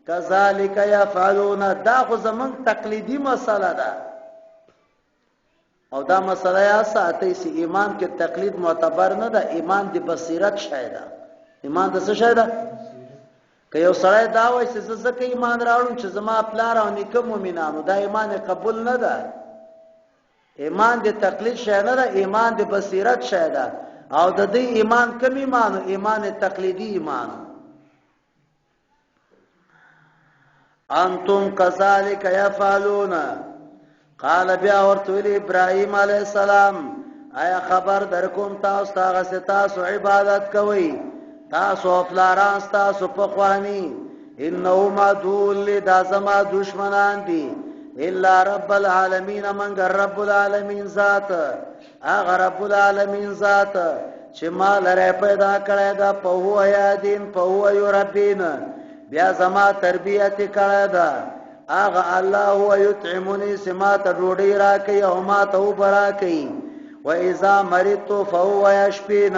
کذالک یفعلون، دا خو زمونږ تقلیدي مسله ده، او دا مسله یا ساتي چې ایمان کې تقلید معتبر نه ده. ایمان د بصیرت شی ده. ایمان د څه شی ده؟ که یو سړی دا وایي چې زه ځکه ایمان راوړم چې زما پلار او نیکه مؤمنانو، دا ایمان قبول نه ده. ایمان د تقلید شی نه ده، ایمان د بصیرت شی ده. او د دې ایمان کم ایمان؟ ایمان تقلیدي ایمان. انتم کذالک یفعلون. قال بیا ورته ویل ابراهیم علیه السلام آیا خبر درکوم تاسو ته هغه څه تاسو عبادت کوئ، تاسو او پلاران ستاسو پخواني؟ انهم عدو لي، دا زما دشمنان دي، الا رب العالمین، منګر رب العالمین ذات، هغه رب العالمین ذات چې ما لره پیدا کړی ده، په هو یادین په هو یربین، بیا زما تربیت کړی ده. هغه الله هو یطعمنی، چې ما ته ډوډۍ راکوي او ما ته اوبه راکوي. و اذا مرضت فهو یشفین،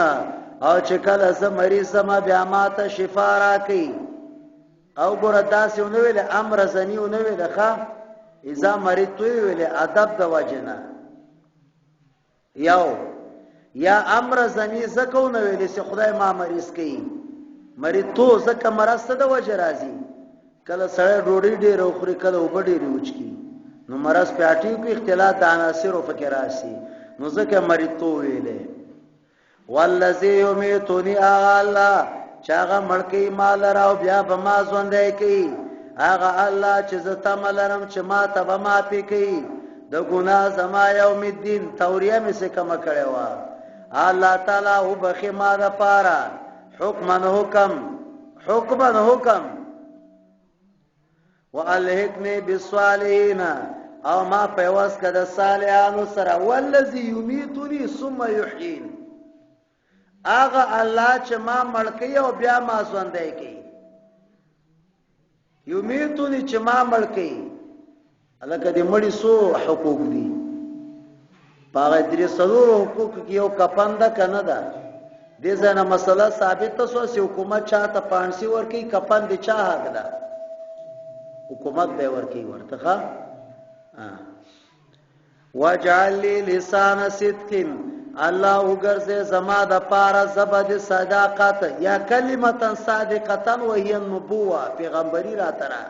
او چې کله زه مریض یم بیا ما ته شفا راکوي. او ګوره داسې ونه ویلې، امر زنی ونه ویلې، ښه اذا مرضت یې ویلې ادب د وجې نه. یو یا امر زنی زکه ونه ویلې چې خدای ما مریض کوي، مریض تو ځکه مرض څه د وجه راځي؟ کله سړی ډوډۍ ډېره وخوري، کله اوبه ډېرې وڅکي، نو مرض پې اټیو کې اختلاط د عناصرو پکې راشي، نو ځکه مریض تو ویلې. والذي یمیتنی، هغه الله چې هغه مړ کوي ما لره او بیا به ما ژوندی کوي، هغه الله چې زه تمه لرم چې ما ته به معافي کوي د ګناه زما یوم الدین، توریه مې څه کمه کړې وه. الله تعالی وبخښي ما دپاره حکما حکم، حکما حکم. والحقنی بالصالحین، او ما پیوست که د صالحانو سره. والذی یمیتنی ثم یحیین، هغه الله چې ما مړ کوي او بیا ما ژوندی کوي. یمیتنی چې ما مړ کوي، لکه د مړي څو حقوق دي؟ په هغه درې څلورو حقوقو کې یو کفن ده که نه ده؟ دې ځای نه مسله ثابته سوه چې حکومت چا ته پانسي ورکوي، کفن د چا حق ده؟ حکومت به ورکوي ورته. ښه، واجعل لي لسان صدق، الله وګرځي زما د پاره زبه د صداقت، یا کلمتا صادقتا وهي النبوه، پیغمبري را ترا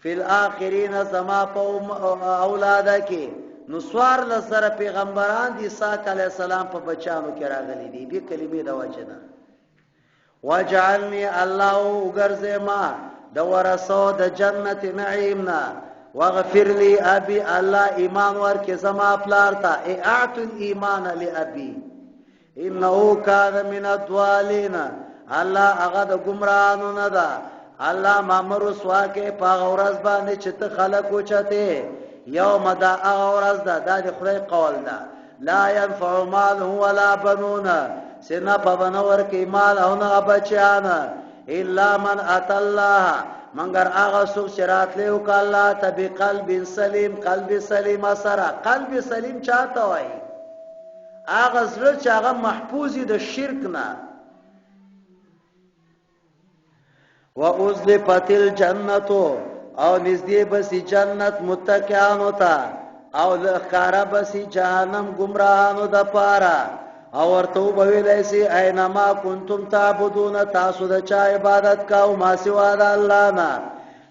فی الاخرین، زما په اولاد کې. نو 14,000 پیغمبران دي اسحاق علی السلام په بچانو کې راغلي دي دې کلمې د وجه نه. واجعلنی، الله وګرځي ما د ورثو د جنت نعیم نه. واغفر لي ابي، الله ایمان ورکې زما پلار ته، اعط الايمان لابي انه کان من الضالین، الله هغه د ګمراهانو نه ده. الله ما مه رسوا کې په هغه ورځ باندې چې ته خلک وچتې. یوم دا هغه ورځ ده، دا د خدای قول ده، لا ينفع مال ولا بنون، چې نفع به نه ورکوي مال او نه بچیان، الا من اتى الله، منګر هغه څوک چې راتلی وکړه الله ته بقلب سلیم، قلب سلیم سره. قلب سلیم چاته وایي؟ هغه زړه چې هغه محفوظ د شرک نه. وازلفت الجنت، او نږدې بسی جنت متقیانو ته، او ښکاره بسی جهنم ګمراهانو د پاره. او ورته وبویلی سي اینما کنتم تعبدون، تاسو د چا عبادت کاو ما سوا د الله نه.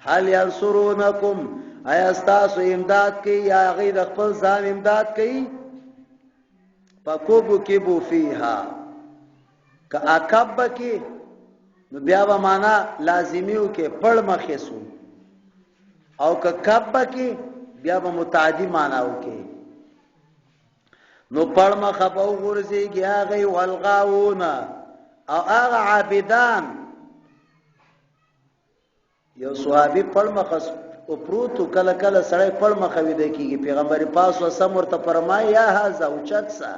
هل ینصرونکم، ایا ستاسو امداد کوي یا هغوی د خپل ځان امداد کوي؟ فکبکبو فیها، که اکب کې نو بیا به معنا لازمیو کې پړ مخې سو، او که کب کې بیا به متعدی معنا وکي، نو پړ مخه به وغورځېږي هغوی والغاوون او هغه عابدان. یو صحابي پړ مخه او پروتو، کله کله سړی پړ مخه ویده کېږي. پیغمبر پاک وسم ورته فرمایي یا هذا، اوچت سه،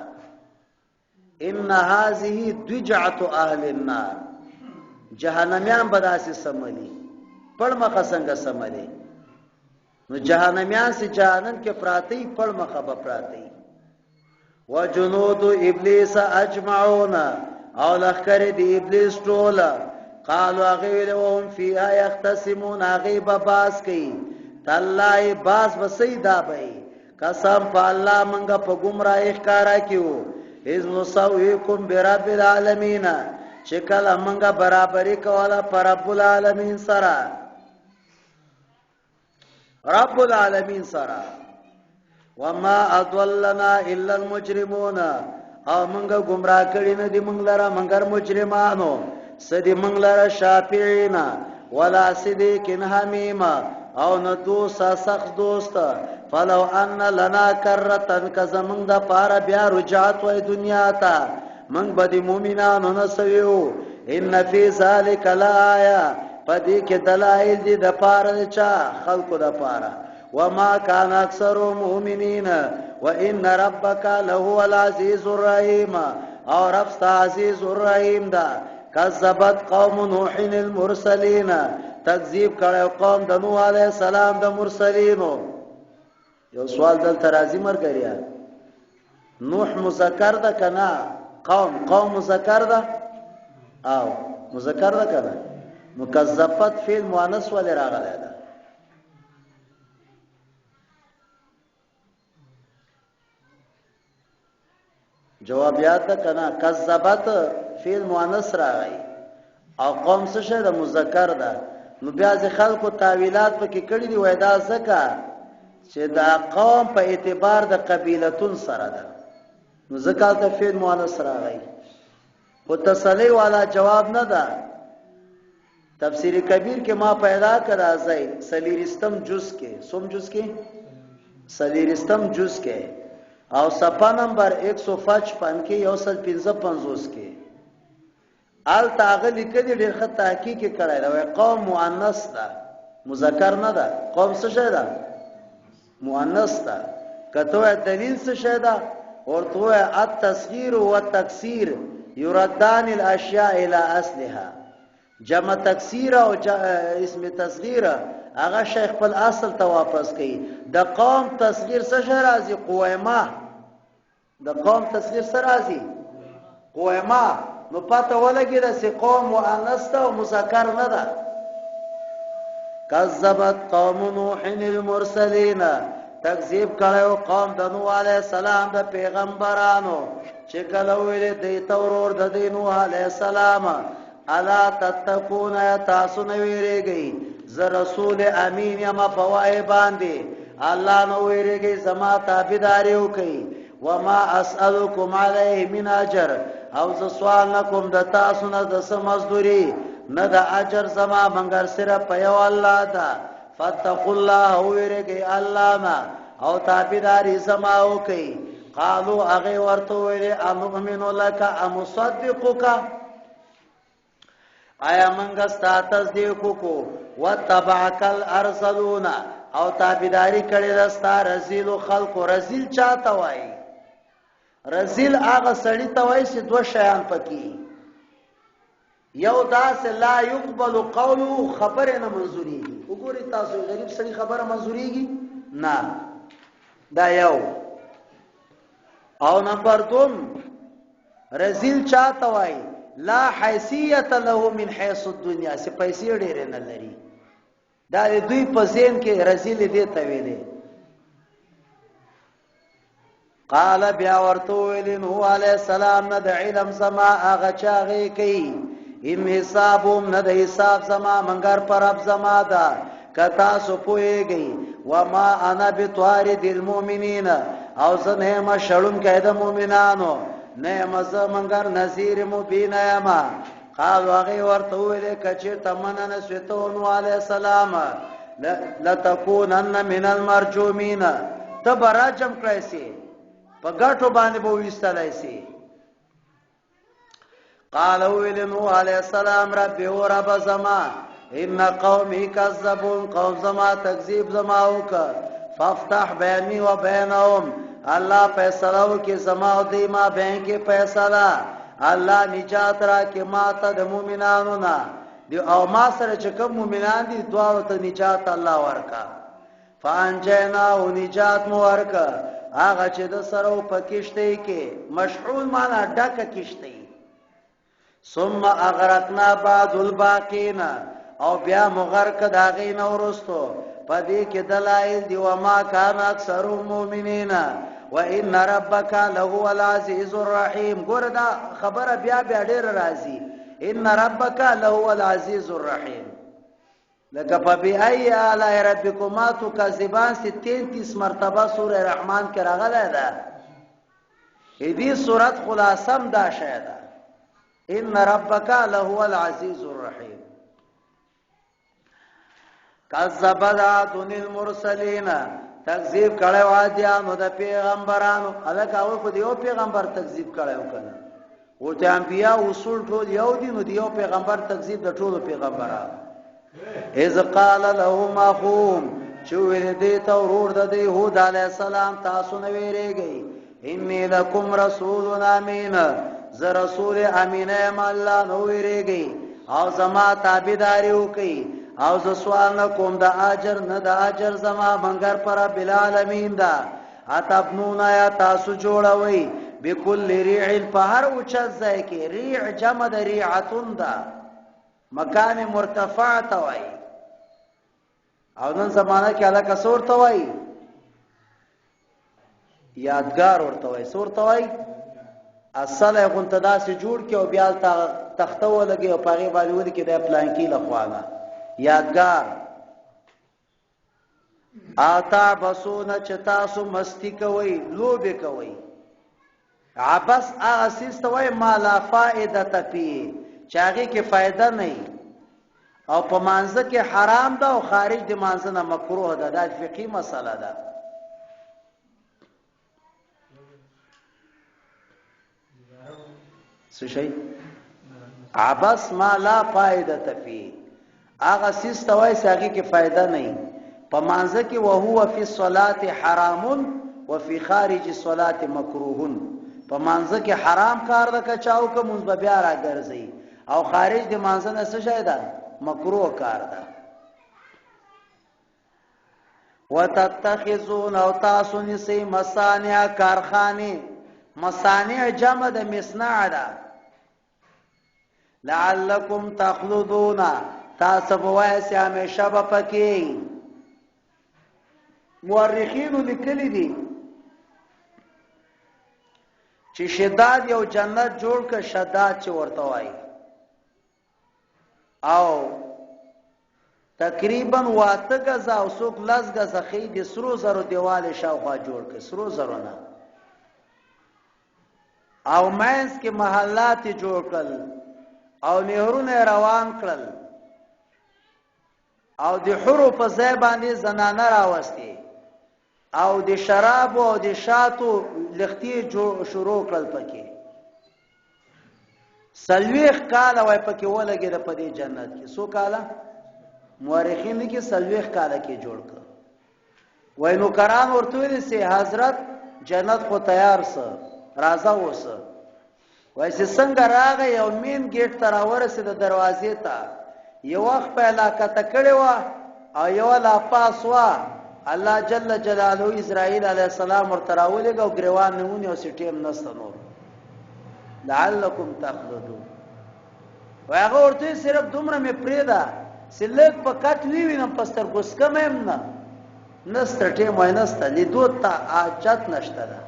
ان هذه دجعه اهل النار، جهنميان به داسې سملي. پړ مخه څنګه سملي؟ نو جهنميان سي جهنم کې پراته، پړ مخه به پراته. وجنود ابلیس اجمعون، او لخر دی ابلیس ټول. قالوا، هغه ویل، وهم فیها یختصمون، هغه به باس کوي. تالله باس به سیدا به، قسم په الله منګه په گمراهی ښکارا کیو. اذ نسویکم برب العالمین، چې کله منګه برابرۍ کوله پر رب العالمین سره، رب العالمین سره. وما اضلنا الا المجرمون، او مونږ گمراه کړی نه دی مونږ لره منګر مجرمانو. سدی مونږ لره شافعینا ولا صدیق حمیم، او نه دوست سخت دوست. فلو ان لنا کرتن، که زمونږ د پاره بیا رجعت وای دنیا ته، مونږ به د مؤمنانو نه سویو. ان فی ذلک لآیه، پدې کې دلایل دي د پاره چا؟ خلقو د پاره. وما كان اکثر مؤمنین وان ربک لهو العزیز الرحیم، او رب ستا عزیز الرحیم دا. کذبت قوم نوح المرسلین، تکذیب کړو قوم د نوح علی السلام د مرسلینو. یو سوال دلته راځي مرګریا، نوح مذکر ده کنا؟ قوم، قوم مذکر ده او مذکر ده کنا؟ نو کذبت فعل مؤنث ولې راغلی ده؟ جواب یاد ده کنا؟ کذبت فعل مؤنث راغی او قوم څه شه ده؟ مذکر ده. نو بیا ځ خلکو تاویلات پکې کړی دی، وای دا ځکه چې دا قوم په اعتبار د قبیلتون سره ده، نو ځکه ته فعل مؤنث راغی. خو تسلی والا جواب نه ده. تفسیر کبیر کې ما پیدا کړه ځای سلیرستم جز کې، سوم جز کې، سلیرستم جز کې او صفحه نمبر 155 کې، 155 کې آل تاغه لیکلي، ډېر ښه تحقیق یې کړی دی. وایي قوم مؤنث ده، مذکر نه ده. قوم څه شی ده؟ مؤنث ده. که ته وایې دلیل څه شی ده، ورته ووایه التصغیر والتکثیر یردان الاشیاء الی اصلها. جمع تکثیر او اسم تصغیر هغه شی خپل اصل ته واپس کوي. د قوم تصغیر څه شی راځي؟ قویمه. د قوم تصغیر څه راځي؟ قویمه. نو پته ولګي چې قوم مؤنث ده او مذکر نه ده. کذبت قوم نوح المرسلین، تکذیب کړو قوم د نوح علی السلام د پیغمبرانو، چې کله ویل دی ته ورور د دی نوح علی السلام، الا تتقون، تاسو نه ویریږئ؟ زه رسول امین یم په وای باندې، الله نو ویریږئ، زما تابعداري وکړئ. وما اسالکم علیه من اجر، او زه سوال نکوم د تاسو نه د څه مزدوري، نه د اجر زما منګر صرف په یو الله ده. فاتقوا الله، ویریږئ الله نه او تابعداري زما وکړئ. قالو، هغه ورته ویل، انؤمن لک امصدقک، آیا منګه ستا تصدیق وکړو؟ وتبعک الارذلون، او تابعداري کړې ده ستا رزیلو خلقو. رزیل چاته وایي؟ رزیل هغه سړی ته وایي چې دوه شیان پکې، یو داسې لا يقبل قوله، خبره نه منزوريږي. وګورئ تاسو غریب سړي خبره منزوريږي نه، دا یو. او نمبر دوم رزیل چاته وایي لا حیثیت له من حیث الدنیا، چې پیسې ډېرې نه لري. دا د دوی په ذهن کې رزیل دې ته ویلې. قال بیا ورته ویل نوح علی السلام، نه د علم زما هغه چاغې کوي، ام حسابهم نه د حساب زما منګر پر رب زما ده، که تاسو پوهیږئ. وما انا بطارد المؤمنین، او زه نه یم شړونکی د مؤمنانو، نه یم زه منګر نذیر مبین یم. قالو هغې ورته وویلې که چېرته مننه نه سوې ته نوح علیه السلام، لتکونن من المرجومین، ته به رجم کړی سې، په ګټو باندې به وویستلی سې. قال ویل نوح علیه السلام، رب او رب زما، ان قومي کذبون، قوم زما تکذیب زما وکړ، فافتح بیني و بینهم، الله فیصله وکړي زما او دی ما بین کې فیصله، الله نجات را کې ما ته د مؤمنانو نه دی او ما سره چې کوم مؤمنان دي دواړو ته نجات الله ورکا. فانجینا او نجات مو ورکا هغه چې د سره په کشته کې مشحون، معنا ډکه کشته. ثم اغرقنا بعد الباقین، او بیا مغرق د هغې نه وروستو، په دې کې دلایل دي. وما کان اکثر مؤمنین وان ربک لهو العزیز الرحیم. ګوره دا خبره بیا بیا ډېره راځي، ان ربک لهو العزیز الرحیم، لکه فبأي آلاء ربکما تکذبان سے 33 مرتبه سوره رحمان کې راغلی ده. دې سورت خلاصم دا شی ده، ان ربک لهو العزیز الرحیم. کذب عاد المرسلین، تکذیب کړو عادیانو د پیغمبرانو. الکه هغه خو دیو پیغمبر تکذیب کړو کنه، او ته انبیا اصول ټول یو دي، نو دیو پیغمبر تکذیب د ټولو پیغمبرانو. اذ قال لهم اخوهم، چې ویل دې ته ورور د دې هود علی السلام، تاسو نه ویریږئ، انی لکم رسول امین، زه رسول امین یم، الله نو ویریږئ او زما تابعداري وکئ، او زه سوال نه کوم د اجر نه، د اجر زما منګر پر رب العالمین ده. اتبنون، یا تاسو جوړوئ، بكل ریع، په هر اوچت ځای کې، ریع جمع د ریعتون ده، مکان مرتفع ته وایي، او نن زمانہ کې الکه سور ته وایي، یادګار ورته وایي، سور ته وایي. اصل یې غونته داسې جوړ کړي او بیا هلته تخته ولګوي او په هغې باندې ولیکي د پلانکي له خوا نه یادګار. آتا بسونه، چې تاسو مستی کوئ، لوبې کوئ. عبس هغه څیز ته وایي ما لا فائده فیه، چې هغې کې فایده نه وي، او په مانځه کې حرام ده او خارج د مانځه نه مکروه ده. دا فقهي مسله ده. څه شي عبس؟ ما لا فائده فيه، هغه څیز ته وایي چې هغې کې فایده نه وي، په مانځه کې وهو فی الصلاة حرام وفي خارج الصلاة مکروه. په مانځه کې حرام کار ده که چا وکړه مونځ به بیا راګرځي، او خارج د مانځه نه څه شی ده؟ مکروه کار ده. وتتخذون، او تاسو نسی مصانع، کارخانه، مصانع جمع د مصنع ده، لعلکم تخلدون، تاسو به وایئ چې همیشه به پکې. مورخینو لیکلي دي چې شداد یو جنت جوړ ک، شداد چې ورته وایي، او تقریبا واته غزا او څوک لس غزا خې د سرو زرو دیوال شاوخوا جوړ ک، سرو زرو نه، او مینس کې محلات جوړ کړل او نهرونه روان کړل، او د حورو په ځای باندې زنانه راوستي، او د شراب او د شاتو لختي شروع کړل پکې. 40 کاله وای پکې ولګي د پدې جنت کې. سو کاله مورخین کې 40 کاله کې جوړ کړ. وای نو کران ورته ویل سي حضرت جنت خو تیار سه، راځه اوس. وای چې څنګه راغی او مین ګیټ ته راورسېده دروازې ته، یو وخت په علاقه ته کړې وه او یوه لا پاس وه. الله جل جلاله اسرائیل علیه السلام ورته راولېږه او ګریوان یې ونیو چې ټیم نشته نور. لعلکم تخلدون. وای هغه ورته صرف دومره مې پرېږده چې لږ په کټ ووینم، په سترګو سکمه یم نه نشته ټیم. وای نشته، لیدو ته حاجت نشته ده.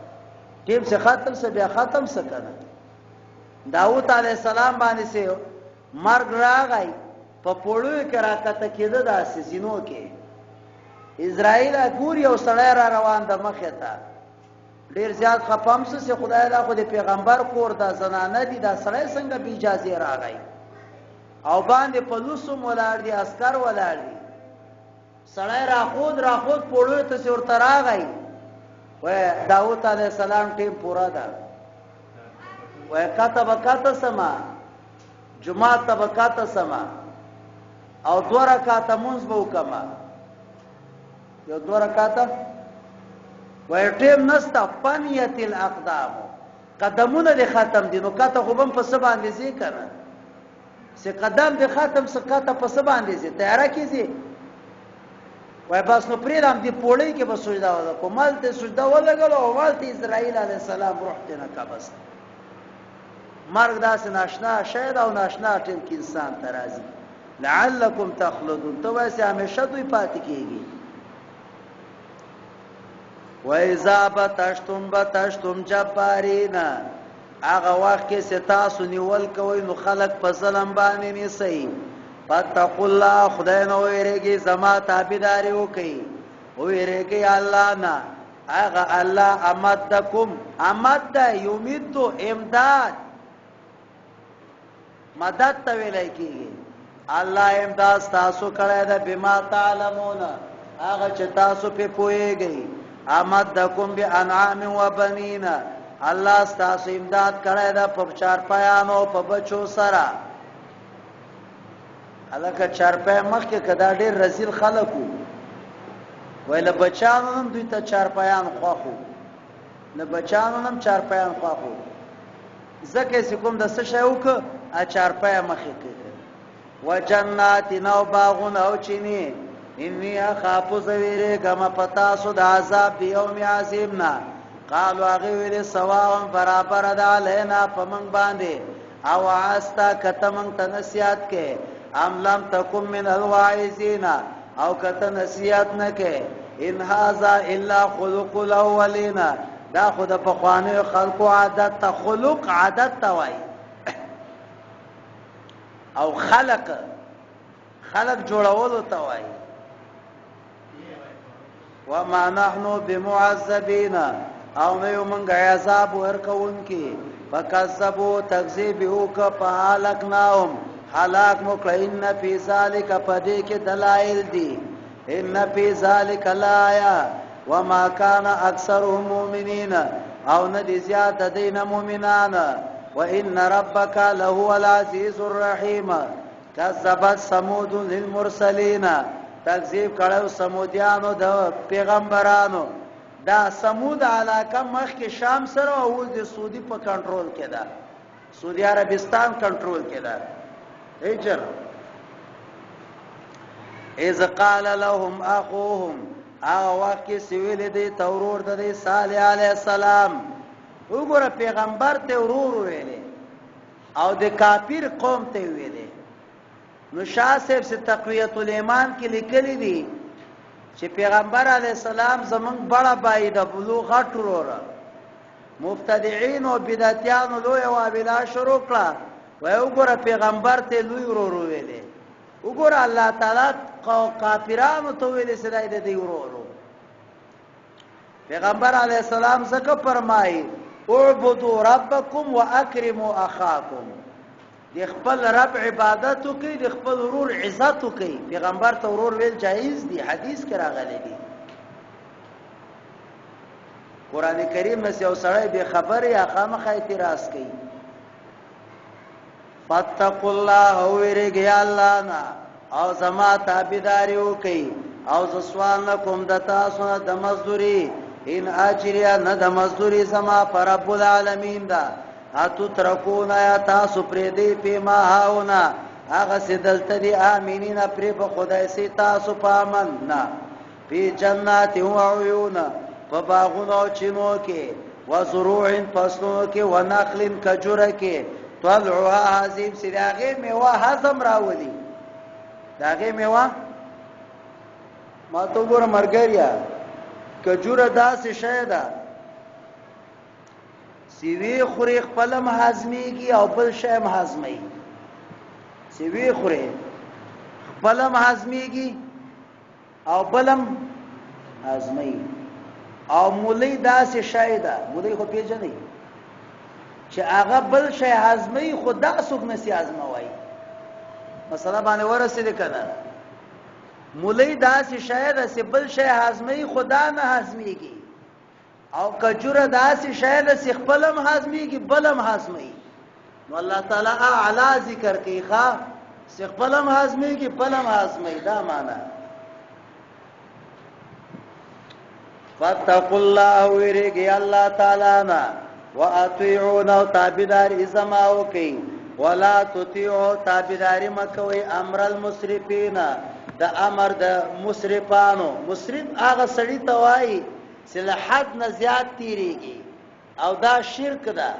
ټیم چې ختم سه بیا ختم سه کنه. داوود علیه السلام باندې سه مرګ راغی، په پوړیو کې راکته کېده داسې زینو کې. اسرائیل ګوري او سړی را روان ده مخې ته، ډېر زیات خفه هم سه چې خدای دا خو د پیغمبر کور ده، زنانه دي، دا سړی څنګه بې اجازې راغی؟ او باندې پولیس هم ولاړ دي، عسکر ولاړ دي. سړی راخود راخود پوړیو ته چې ورته راغی، وای داوود علیه السلام ټیم پوره ده. وای کاته به کاته سما، جومات ته به کاته سما او دوه رکعاته مونځ به وکړم، یو دوه رکعاته. وای ټیم نسته، فنیت الاقدام، قدمونه دې ختم دي، نو کاته خو به هم په څه باندې ځې که نه؟ چې قدم دې ختم څه کاته په څه باندې ځې؟ تیاره کې ځې؟ وای بس نو پرېږده، همدې پوړۍ کې به سجده وکړم. هلته سجده ولګوله او هلته اسرائیل علیه السلام روح ترې نه قبض. مرګ داسې ناشنا شی ده او ناشنا ټیم کې انسان ته راځي. لعلکم تخلدون، ته وایې چې همیشه دوی پاتې کېږي. وَإِذَا بَطَشْتُمْ بَطَشْتُمْ جَبَّارِينَ، هغه وخت کې چې تاسو نیول کوئ نو خلک په ظلم باندې نیسئ. فاتقوا الله، خدای نه وویرېږئ، زما تابعداري وکړئ، وویرېږئ الله نه. هغه الله امدکم، امد یمد امداد، مدد ته ویلی کېږي. الله امداد ستاسو کړی ده بما تعلمون، هغه چې تاسو پرې پوهېږئ. امدکم بانعام وبنین، الله ستاسو امداد کړی ده په چارپایانو او په بچو سره. هلکه چارپای مخکې که دا ډېر رزیل خلک وو، وایي له بچیانو هم دوی ته چارپایان خوښ وو، له بچیانو هم چارپایان خوښ وو، ځکه یې چې کوم د څه شی وکړ، چارپایه مخې کړې. وجنات او باغونه او چینې. انی اخاف، زه وېرېږم په تاسو د عذاب د یوم عظیم نه. قالو، هغې ویلې سواء، برابره ده، علینا، په موږ باندې، اوعظت، که ته موږ ته نصیحت کې، ام لم تکن من الواعظین، او که ته نصیحت نه کې. ان هذا الا خلق الاولین، دا خو د پخوانیو خلکو عادت ته. خلق عادت ته وایي او خلق خلق جوړولو ته وایي. وما نحن بمعذبین، او نه یو مونږ عذاب ورکوونکي. فکذبوا، تکذیب وکړه، فهلکناهم، هلاک مو کړه. ان فی ذلک، پدې کې دلایل دي. ان فی ذلک لآیه وما کان اکثرهم مؤمنین، او نه دي زیات دین مؤمنان. وان ربک لهو العزیز الرحیم. کذبت ثمود للمرسلین، تکذیب کړو سمودیانو د پیغمبرانو. دا سمود علاقه مخکې شام سره او اوس د سعودي په کنټرول کې ده، سعودي عربستان کنټرول کې ده. هجر. اذ قال لهم اخوهم، هغه وخت کې سویل دی تورور د دی صالح علی السلام. وګوره، پیغمبر ته ورور ویلې او د کافر قوم ته ویلې. نو شاه صاحب سے تقویت الایمان کې لیکلي دي چې پیغمبر علی السلام زمونږ بڑا بای د بلو غټ ورور. مبتدعين او بدعتيانو لوی واویلا شروع کړه، وای وګوره، پیغمبر ته لوی ورور ویلې. وګوره، الله تعالی کافرانو ته ویلې چې دای د دې ورور. پیغمبر علی السلام څخه فرمایي: اعبدوا ربکم واکرموا اخاکم. د خپل رب عبادت وکړي، د خپل ورور عزت وکړي. پیغمبر ته ورور ویل جایز دي، حدیث کې راغلي دي. قران کریم نه یو سړی به خبر یا خامخا اعتراض کوي. فاتقوا الله، ویریږئ الله نه او زما تابعداري وکړئ، او زه سوال نه کوم د تاسو نه د مزدوري. ان اجریا نه د مزدوری زما پر رب العالمین دا. اتو ترکونا یا تاسو پرې دی په ما هاونا هغه سدلته دی امینین پرې په خدای سي تاسو پامن نه پی جنات او عیون، په باغونو او چینو کې، وزروع فصلونو کې، ونخل کجوره کې، طلعها هضم سي داغه میوه هضم راولي. داغه میوه ما ته وګوره مرګریا، کجوره داسې شی ده سی وی خوري خپلم هضميږي او بل شی هم هضمي. سی وی خوري خپلم هضميږي او بلم هضمي. او مولی داسې شی ده، مولی خو پیژنئ چې هغه بل شی هضمي خو دا څوک نسی هضموي. مسله باندې ورسېدې که نه؟ مولی داسې شی ده چې بل شی هضمي خو دا نه هضمېږي، او کجوره داسې شی ده چې خپل هم هضمېږي بل هم هضموي. نو الله تعالی اعلی ذکر کوي ښه، چې خپل هم هضمېږي بل هم هضموي. دا معنا فاتقوا الله ویریږئ الله تعالی نه، واطیعون او تابعداري زما وکئ، ولا تطیعوا تابعداري مه کوئ امر المسرفین، د امر د مسرفانو. مسرف هغه سړي ته وایي چې له حد نه زیات تیریږي، او دا شرک ده.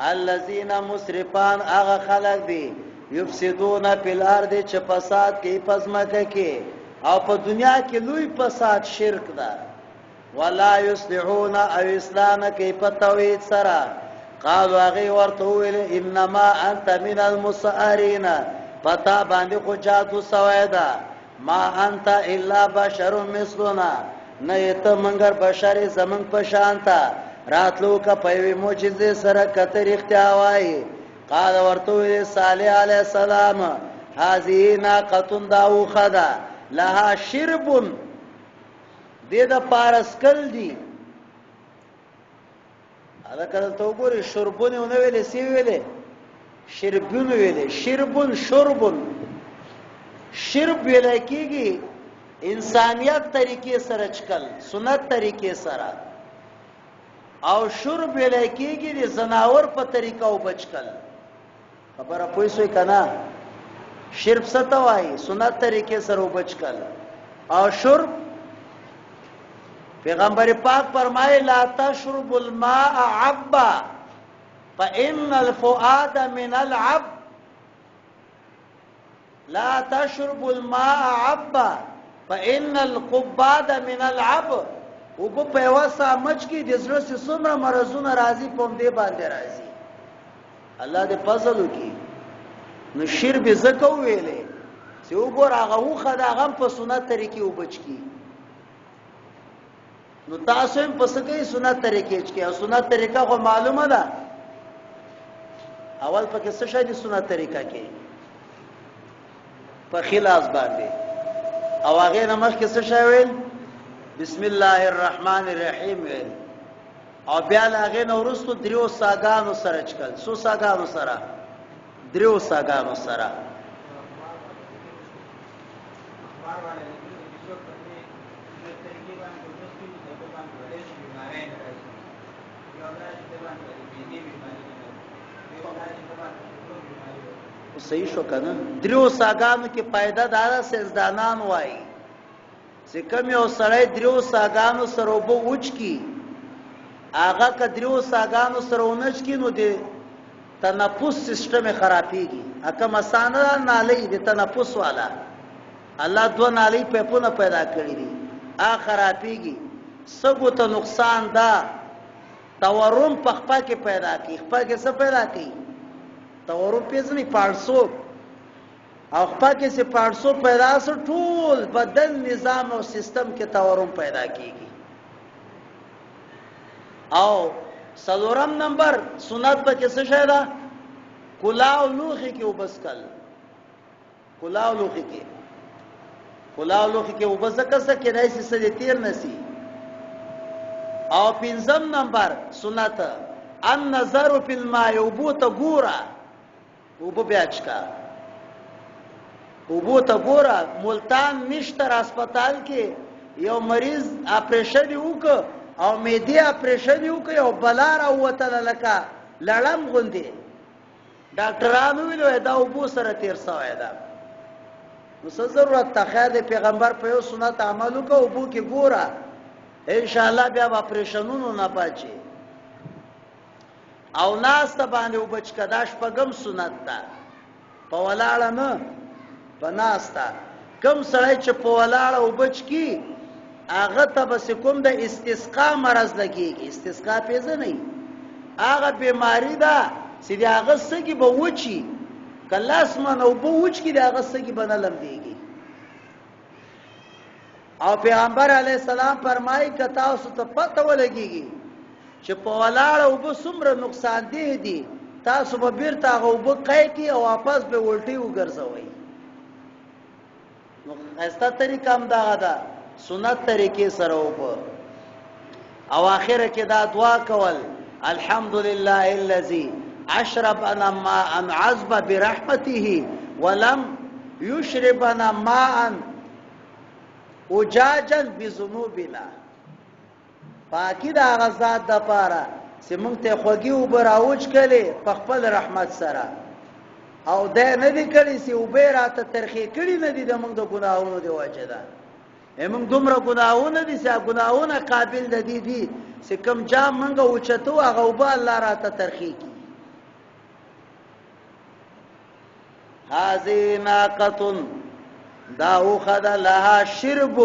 الذين مسرفان هغه خلق دي یفسدون فی الارض چې فساد کوي په ځمکه کې، او په دنیا کې لوی فساد شرک ده. ولا یصلحون او اصلاح نه کوي په توحید سره. قالوا هغې ورته وویل انما انت من المسحرین، په تا باندې خو جادو سوی ده. ما انت الا بشر مثلنا، نه یې ته منګر بشر یې زمونږ په شان ته، راتلو که په یوې معجزې سره که ته رښتیا وایې. قال ورته وویل صالح علیه السلام هذه ناقة، دا اوښه ده، لها شرب، دې دپاره څکل دي. هلکه دلته وګورئ شربون یې ونه ویلې، څه یې ویلې؟ شربون ویلې. شربون شربون، شرب ویلی کېږي انسانیت طریقې سره چکل، سنت طریقې سره، او شرب ویلی کېږي د ځناور په طریقه اوبه چکل. خبره پوه سوئ که نه؟ شرب څه ته وایي؟ سنت طریقې سره اوبه چکل. او شرب پیغمبر پاک فرمایي لا تشرب الماء عبا فإن الفؤاد من العب. لا تشرب الماء عبا فإن القباد من العب. وب په یوه سا مچ کې د زړه سي څومره مرضونه راځي په همدې باندې راځي. الله دې فضل وکړي. نو شرب یې ځکه وویلې چې وګوره هغه اوښه ده، هغه هم په سنت طریقې اوبه چکي. نو تاسو هم په څه کوئ؟ سنت طریقې چکي. او سنت طریقه خو معلومه ده، اول پکې څه شی دي سنت طریقه کې؟ په ښي لاس باندې، او هغې نه مخکې څه شی ویل؟ بسم الله الرحمن الرحیم ویل، او بیا له هغې نه وروسته دریو ساګانو سره چکل. څو ساګانو سره؟ دریو ساګانو سره. صحیح شو کنه؟ دریو ساګانو کې فائدہ دا ده، ساينسدانان وایي چې کوم یو سړی دریو ساګانو سره اوبه وچکي، هغه که دریو ساګانو سره ونه چکي نو د تنفس سیستم یې خرابېږي. کوم اسانه ده نالۍ د تنفس والا، الله دوه نالۍ پیپونه پیدا کړي دي، هغه خرابېږي. سږو ته نقصان ده، تورم په خپه کې پیدا کوي. خپه کې څه پیدا کوي؟ تورم پېژنئ؟ پاړسوب. او خپه کې چې پاړسوب پیدا سو، ټول بدن نظام او سیستم کې تورم پیدا کیږي. او څلورم نمبر سنت پکې څه شی ده؟ کلاو لوښي کې اوبه څښل. کلاو لوښي کې، کلاو لوښي کې اوبه ځکه څه کېدای شي څه دې تېر نه سي. او پنځم نمبر سنت النظر فی الماء، اوبو ته ګوره، اوبه بیا چکا، اوبو ته ګوره. ملتان نشتر هسپتال کې یو مریض اپریشن یې وکړ او معدې اپریشن یې وکړ، یو بلا راووتله لکه لړم غوندې. ډاکټرانو ویل وای دا اوبو سره تیر سوی ده. نو څه ضرورت ته؟ خیر دی، پیغمبر په یو سنت عمل وکړه، اوبو کې ګوره ان شاء الله بیا به اپریشنونو نه بچي. او ناسته باندې اوبه څکه، دا شپږم سنت ده. په ولاړه نه، په ناسته. کوم سړی چې په ولاړه اوبه څکي هغه ته به څه کوم د استسقا مرض لګېږي. استسقا پېژنئ؟ هغه بیماري ده چې د هغه سږي به وچي، که لاس منه اوبه وچکي د هغه سږي به نه لمدېږي. او پیغمبر علیه السلام فرمایي که تاسو ته پته ولګېږي چې په ولاړه اوبه څومره نقصان ده دي، تاسو به بیرته هغه اوبه قی کړئ او واپس به الټي وګرځوئ. نو ښایسته طریقه هم دغه ده، سنت طریقې سره اوبه. او آخره کې دا دعا کول، الحمدلله الذي اشربنا ماء عذب برحمته ولم يشربنا ماء اجاجا بذنوبنا. پاکي د هغه ذات د پاره چې مونږ ته خوږې اوبه راوچکلې په خپل رحمت سره، او دی نه دي کړي چې اوبه یې راته ترخې کړي نه دي د مونږ د ګناهونو د وجې ده. مونږ دومره ګناهونه دي چې هغه ګناهونه قابل د دې دي چې کوم جام مونږ اوچتو هغه اوبه الله راته ترخې کړي. هذه ناقه، دا اوخه ده، لها شرب،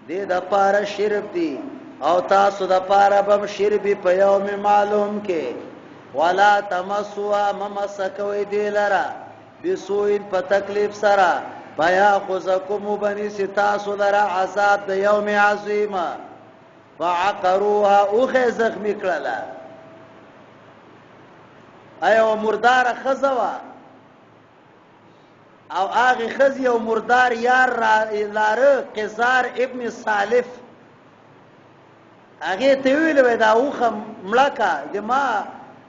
دې د پاره شرب دی او تاسو د پاره بم شربی په یوم معلوم کې. ولا تمسوا، ممسکوي دی لرا بسوین په تکلیف سره، فیا خذکم بنی ستاسو لرا عذاب د یوم عظیم. فعقروها، اوخه زخمی کړله. ایا مردار خزه وا او هغه خزي یو مردار یار را لاره، قزار ابن سالف، هغه ته ویل وای دا اوخه مړه کا، د ما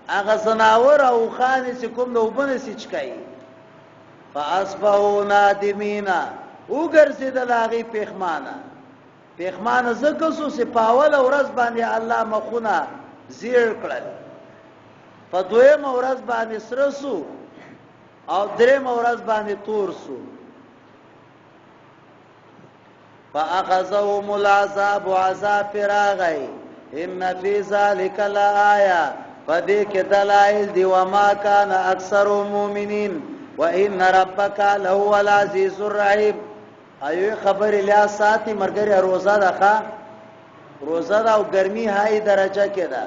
هغه زناور او خانې چې کوم د اوبه نه سي چکایي. فاصبحوا نادمین، وګرځېدل هغې پېښمانه. پېښمانه ځکه سو چې په اوله ورځ باندې الله مخونه زیړ کړل، په دویمه ورځ باندې سره سو او درېیمه ورځ باندې تور سو. فاخذهم العذاب، عذاب پراغی. ان فی ذلک لآیه، پدې کې دلائل دی. وما کان اکثر مؤمنین وان ربک لهو العزیز الرحیم. ایوې خبرې لیا ساتي مرګري، روزه ده، ښه روزه ده او ګرمي های درجه کې ده.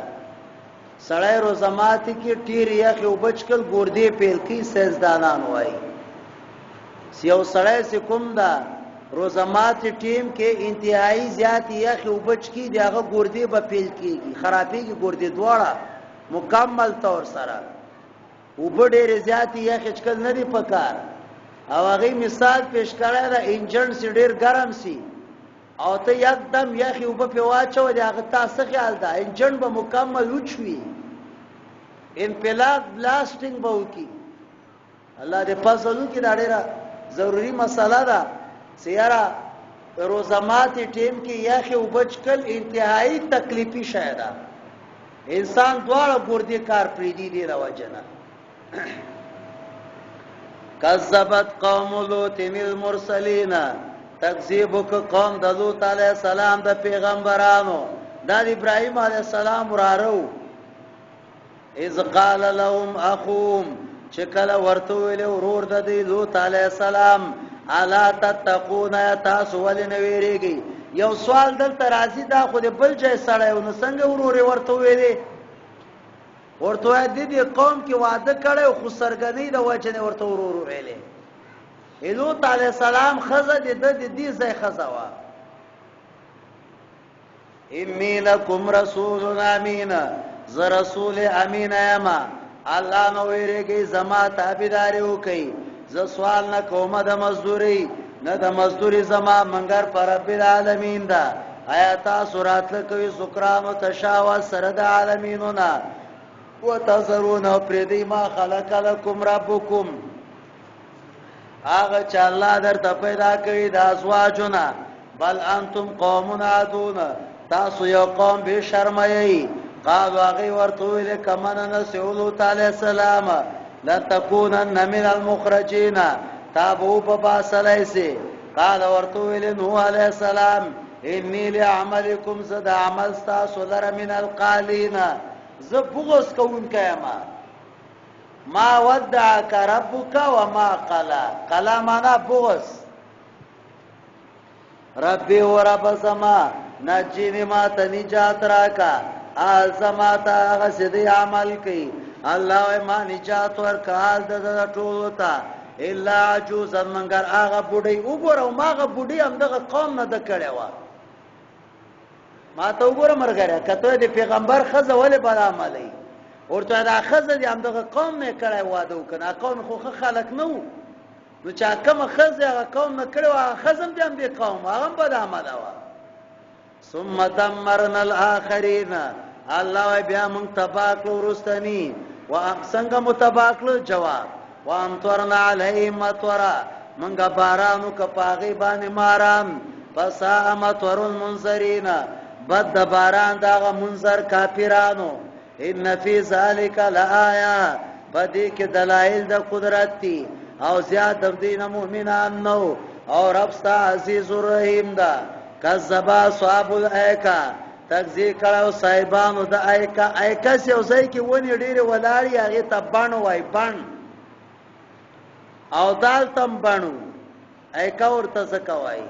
سړی روزه ماتي کې ټیر یخې اوبه څښل ګوردې پیل کوي. ساینسدانان وایي چې یو سړی چې کوم ده روزه ماتي ټیم کې انتهایی زیاتې یخې اوبه څښي، د هغه ګوردې به پیل کېږي، خرابېږي ګوردې دواړه مکمل طور سره. اوبه ډېرې زیاتې یخې څښل نه دي پکار. او هغې مثال پیش کړی ده، انجن سي ډېر ګرم سي او ته یکدم یخې اوبه پرې واچوه، د هغه تا څه خیال ده؟ انجن به مکمل وچوي، انفلاق بلاسټینګ به وکړي. الله دې فضل وکړي. دا ډېره ضروري مسله ده چې یاره روزه ماتې ټیم کې یخې اوبه څښل انتهایی تکلیفي شی ده. انسان دواړه ګردې کار پرېږدي دې د وجې نه. کذبت قوم لوط المرسلین، تکذیب وک قوم د لوط علیه السلام د پیغمبرانو. دا د ابراهیم علیه السلام وراره وو. اذ قال لهم اخوهم، چې کله ورته ویل ورور د دې لوط علیه السلام، الا تتقون، تاسو ولې نه ویریږئ؟ یو سوال دلته راځي، دا خو د بل ځای سړی و، نو څنګه ورور یې ورته ویلې؟ ورته وایي د دې قوم کې واده کړی خو سرګنۍ د وجې نه ورته ورور ویلې. لوط علیه السلام ښځه د ده د دې ځای ښځه وه. انی لکم رسول امین، زه رسول امین یم، الله نو ویریږي، زما تابعداري وکړئ. زه سوال نه کوم د مزدوري، نه د مزدوري زما منګر پر رب العالمین ده. آیا تاسو راتله کوي ذکرانو تشاوت سره د عالمینو نه؟ وتذرون، پرېږدئ ما خلق لکم ربکم، هغه چې الله درته پیدا کړي د ازواجو نه. بل انتم قوم عادون، تاسو یو قوم بے شرمه یئ. قالوا هغه ورته ویل کمن نسیو لوط علیه السلام لتکونن من المخرجین، تا به په باسلای سي. قال ورته ویل نوح علیه السلام انی لعملکم، زه د عمل ستاسو لره من القالین، زه بغض کوونکی یم. ما ودعک ربک وما قلا، قلا معنا بغض. ربی و رب زما نجینی ما ته نجات راکا، آل زما ته هغه سدی عمل کوي. الله وای ما نجات ورکا آل د ټولو ته الا عجوزا، منګر هغه بوډۍ وګوره، او ما هغه بوډۍ هم دغه قوم نه د کړې وه. ما ته وګوره مرګره، کته د پیغمبر ښځه ولې بد عملي ورته دا ښځه دې همدغه قوم نه کړی واده وکړه، قوم خو ښه خلک نه وو، نو چې کومه ښځه هغه قوم نه کړې وه، هغه ښځه هم دې همدې قوم، هغه هم بد عمله وه. ثم دمرنا الآخرین، الله وای بیا مونږ تباه کړو وروستني. و څنګه مو تباه کړو؟ جواب وامطرنا علیهم مطرا، مونږه باران وکړ په هغې باندې ماران. فساء مطر المنذرین، بد د باران د هغه منذر کافرانو. ان فی ذلک لآیه، په دې کې دلایل د قدرت دي، او زیات د دین مؤمنان نو، او رب ستا عزیز الرحیم ده. کذب اصحاب الایکه، تکذیب کړو صاحبانو د ایکه. ایکه سی او ځای کې ونی ډېرې ولاړې، هغې ته بڼ وای، بڼ او دالتم بڼو، ایکه ورته ځکه وایي.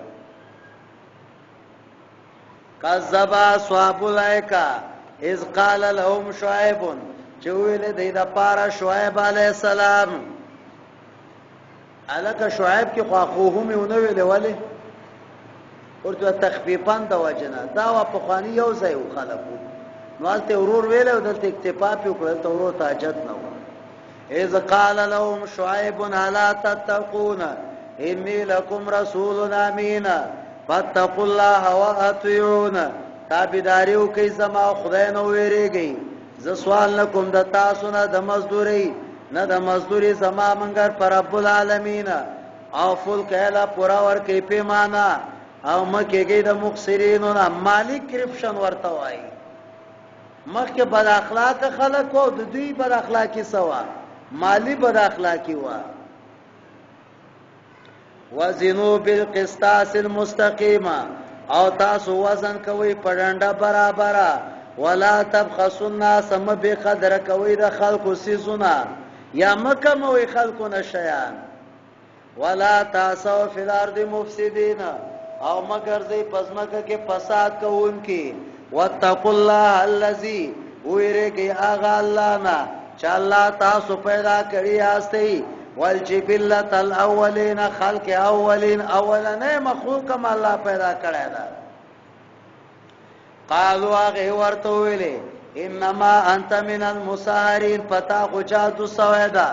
کذب اصحاب الایکه اذ قال لهم شعیب، چې ویل دی د پاره شعیب علی السلام. الکه شعیب کې خو اخوهم یې ونه ویلې، ولې ورته تخفیفا د وجنه دا وا پخوانی یو ځای و خلکو، نو هلته ورور ویلی او دلته اکتفا پې وکړه، دلته ورور ته حاجت نه و. اذ قال لهم شعیب الا تتقون انی لکم رسول امین فاتقوا الله واطیعون، تابعداري وکړئ زما خدای نه ویریږئ، زه سوال نه کوم د تاسو نه د مزدوري، نه د مزدوري زما منګر پر رب العالمین. او فل کیلا پورا ورکې پیمانه، او مکه د مخسرینو نه. مالی کرپشن ورته وایي. مخکې بد اخلاق خلک او د دوی بد اخلاقی سوا مالی بد اخلاقی وا. وزنو بالقسطاس المستقیم، او تاسو وزن کوي په ډنډه برابره. ولا تبخسوا الناس، مه بې قدره کوئ د خلکو څیزونه، یا مه کموئ خلکو نه شیان. ولا تعثوا فی الارض مفسدین، او مه ګرځئ په ځمکه کې فساد کوونکي. واتقوا الله الذي، وویرېږئ هغه الله نه چې الله تاسو پیدا کړي یاستئ. والجبلة الاولین، خلق اولین، اولنې مخلوق هم الله پیدا کړی ده. قالو هغه ورته ویلې انما انت من المسحرین، پتا خو جادو سوی ده.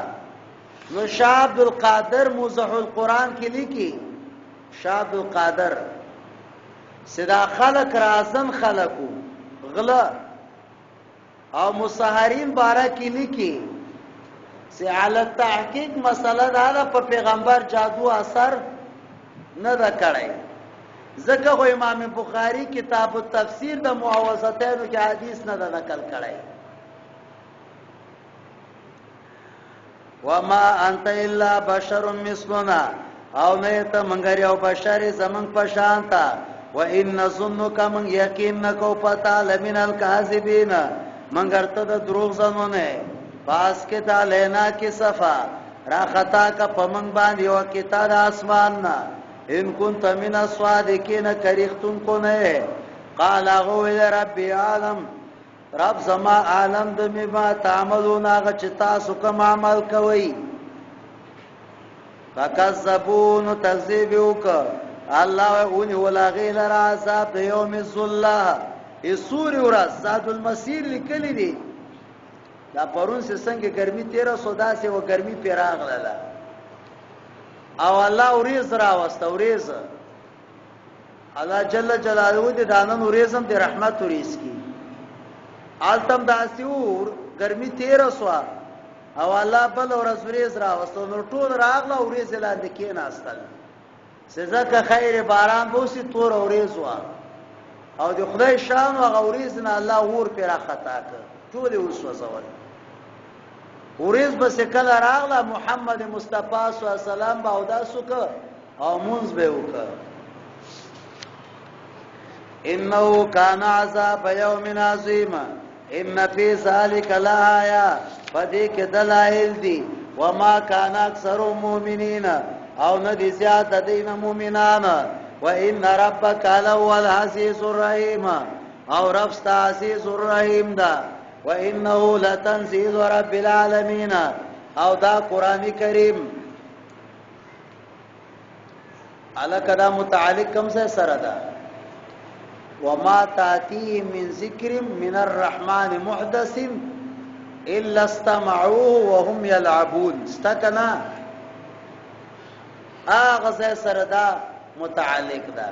نو شاه عبد القادر موضح القرآن کې لیکي، شاه عبد القادر صدا خلق رازن خلقو غله او مسحرین باره کې لیکي چې علی التحقیق مسله دا ده په پیغمبر جادو اثر نه ده کړی، ځکه خو امام بخاری کتاب التفسیر د معوذتینو کې حدیث نه ده نقل کړی. وما انت الا بشر مثلنا، او نه ته منګر یو بشر زمنګ پشان تا. و ان نظنک، من یقین نکو پتا لمن الکاذبین، منګر ته د دروغ زنو نه. پاس کې تا لینا کې صفا را خطا کا پمنګ باندې او کتا د اسمان نه، ان كنت من الصادقین، کریختون کو نه. قال غو ربي عالم، رب زما عالم د مما تعملون، هغه چې تاسو کوم عمل کوئ. فکذبون، تکذیب وکړ. الله اونې ولا غیل را عذاب د یوم الذله، سوري ورځ. زاد المسیر لیکلی دی، دا پرون سه څنګه ګرمي تیرا سو داسې و ګرمي پیراغله او الله ورېز راوسته ورېز. الله جل جلاله دې دا نن ورېځ هم د رحمت ورېځ کړي. هلته هم داسې وو، ګرمي تېره سوه او الله بله ورځ ورېځ راوسته، نو ټول راغله او ورېځې لاندې کېناستل. سزا که خیر باران بوسی تور اوریز وا او د خدای شان او غوریز نه الله ور پر خطا ک ټول وسوځول. اوریز بس کله راغله، محمد مصطفی صلی الله علیه وسلم با او داسو ک او مونږ به وک. انه کان عذاب یوم عظیم ان فی ذلک لآیا، پدې کې دلایل دي. وما کان اکثر مؤمنین، او نه دي زیات دین مؤمنان. وان ربک لهو العزیز الرحیم، او رب ستا عزیز الرحیم دا. وانه لتنزیل رب العالمین، او دا قران کریم الکه دا متعلق کم څه سره ده؟ وما تاتيه من ذکر من الرحمن محدث الا استمعوه وهم يلعبون. استکنا هغه ځای سره دا متعلق ده.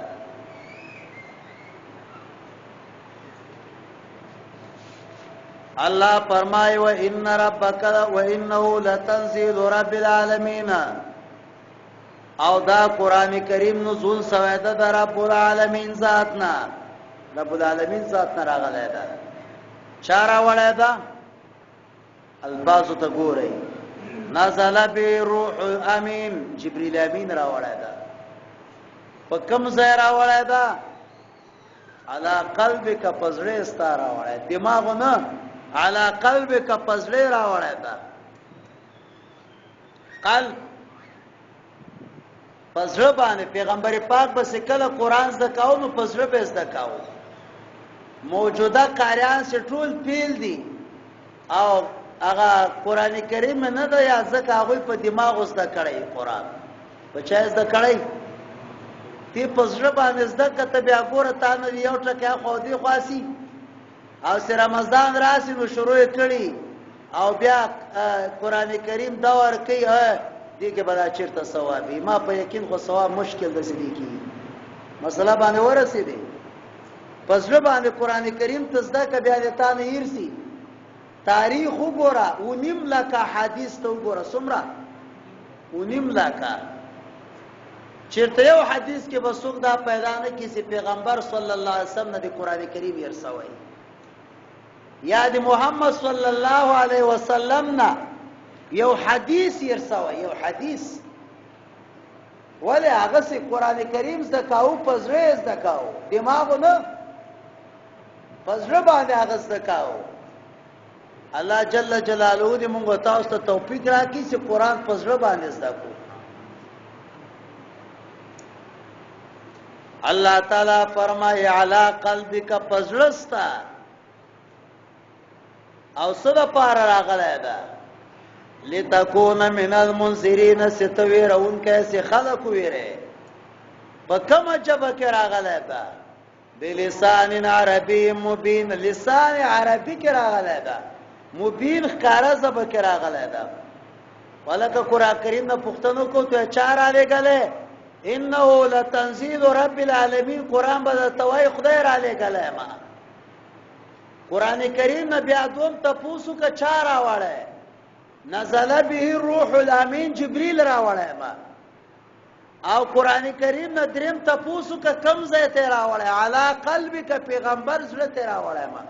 الله فرمای و ان ربک و انه لتنزیل رب العالمین، او دا قران کریم نزول سوی ده د رب العالمین ذات نه، رب العالمین ذات نه راغلی ده. چا راوړی ده؟ الفاظ ته ګورئ، نزل به روح الامین، جبرئیل امین راوړی ده. په کوم ځای راوړی ده؟ علا قلبک، پزړې ستا راوړی، دماغ نه، علا قلبک، پزړې راوړی ده. قلب پزړه باندې پیغمبر پاک بس کله قران زده کاو نو پزړه به زده کاو. موجوده قاریان سه ټول پیل دي او هغه قران کریم نه ده یا، ځکه هغه په دماغ زده کړی قران. په چا زده کړی؟ تی پزړه باندې زده کته، بیا ګوره تا نه یو ټکی خو دی خاصي. او سره رمضان راسي نو شروع کړي او بیا قران کریم دور کوي. دې کې بلا چیرته ثواب؟ ما په یقین خو ثواب مشکل ده. سړي کی مسله باندې ورسېدې، پزړه باندې قران کریم ته زده ک، بیا دې تا نه هیرسي. تاریخ وګوره، ونیم لکه حدیث ته وګوره، څومره؟ ونیم لکه. چیرته یو حدیث کې بسوک دا پیدا نه کی چې پیغمبر صلی الله علیه وسلم نه د قران کریم ورسوي، یا د محمد صلی الله علیه وسلم نه یو حدیث ورسوي، یو حدیث؟ ولی هغه سي قران کریم زده کاو، پزړه زده کاو، دماغ نه، پزړه باندې هغه زده کاو. الله جل جلاله دې موږ تاسو ته توفیق راکړي چې قران پزړه باندې زده کو. الله تعالی فرمای علی قلبک، پزړستا، او صد پار راغلی ده؟ لتكون من المنذرین، ستوی رون کیسه خلق ویره. په کومه جبه کې راغلی ده؟ بلسان عربی مبین، لسان عربی کې راغلی ده، مبین ښکارا زبه کې راغلی ده. ولکه قران کریم نه پښتنو کو ته چا را لګلې؟ انه لتنزیل رب العالمین، قران به توای خدای را لګلې ما. قران کریم نه بیا دوم تپوسو که چا راوړی؟ نزل به روح الامین، جبريل راوړی ما. او قران کریم نه دریم تپوسو که کم ځای ته راوړی؟ علا قلبک، پیغمبر زړه ته راوړی ما.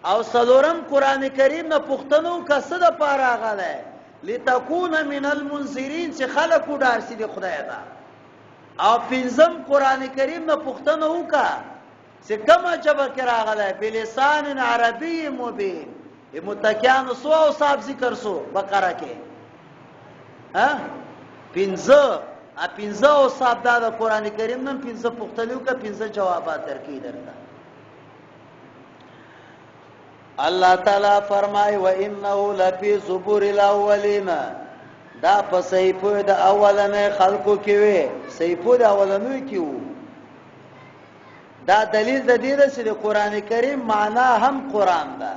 او څلورم قران کریم نه پښتنو که څه د پاره راغلی؟ لتكون من المنذرین، چې خلک وډار سي د خدای نه. او پنځم قران کریم نه پښتنو وکا چې کومه ژبه کې راغلی؟ بلسان عربي مبین. متقیانو سو او صاحب ذکر سو بقره کې ها پنځه ا پنځه او صاحب. دا د قران کریم نن پنځه پښتنو کا پنځه جوابات درکې درته. الله تعالی فرمای و انه لفی زبر الاولین، دا په صحیفو د اولنې خلقو کې وي، صحیفو د اولنو کې وو. دا دلیل د دې ده چې د قران کریم معنا هم قران ده،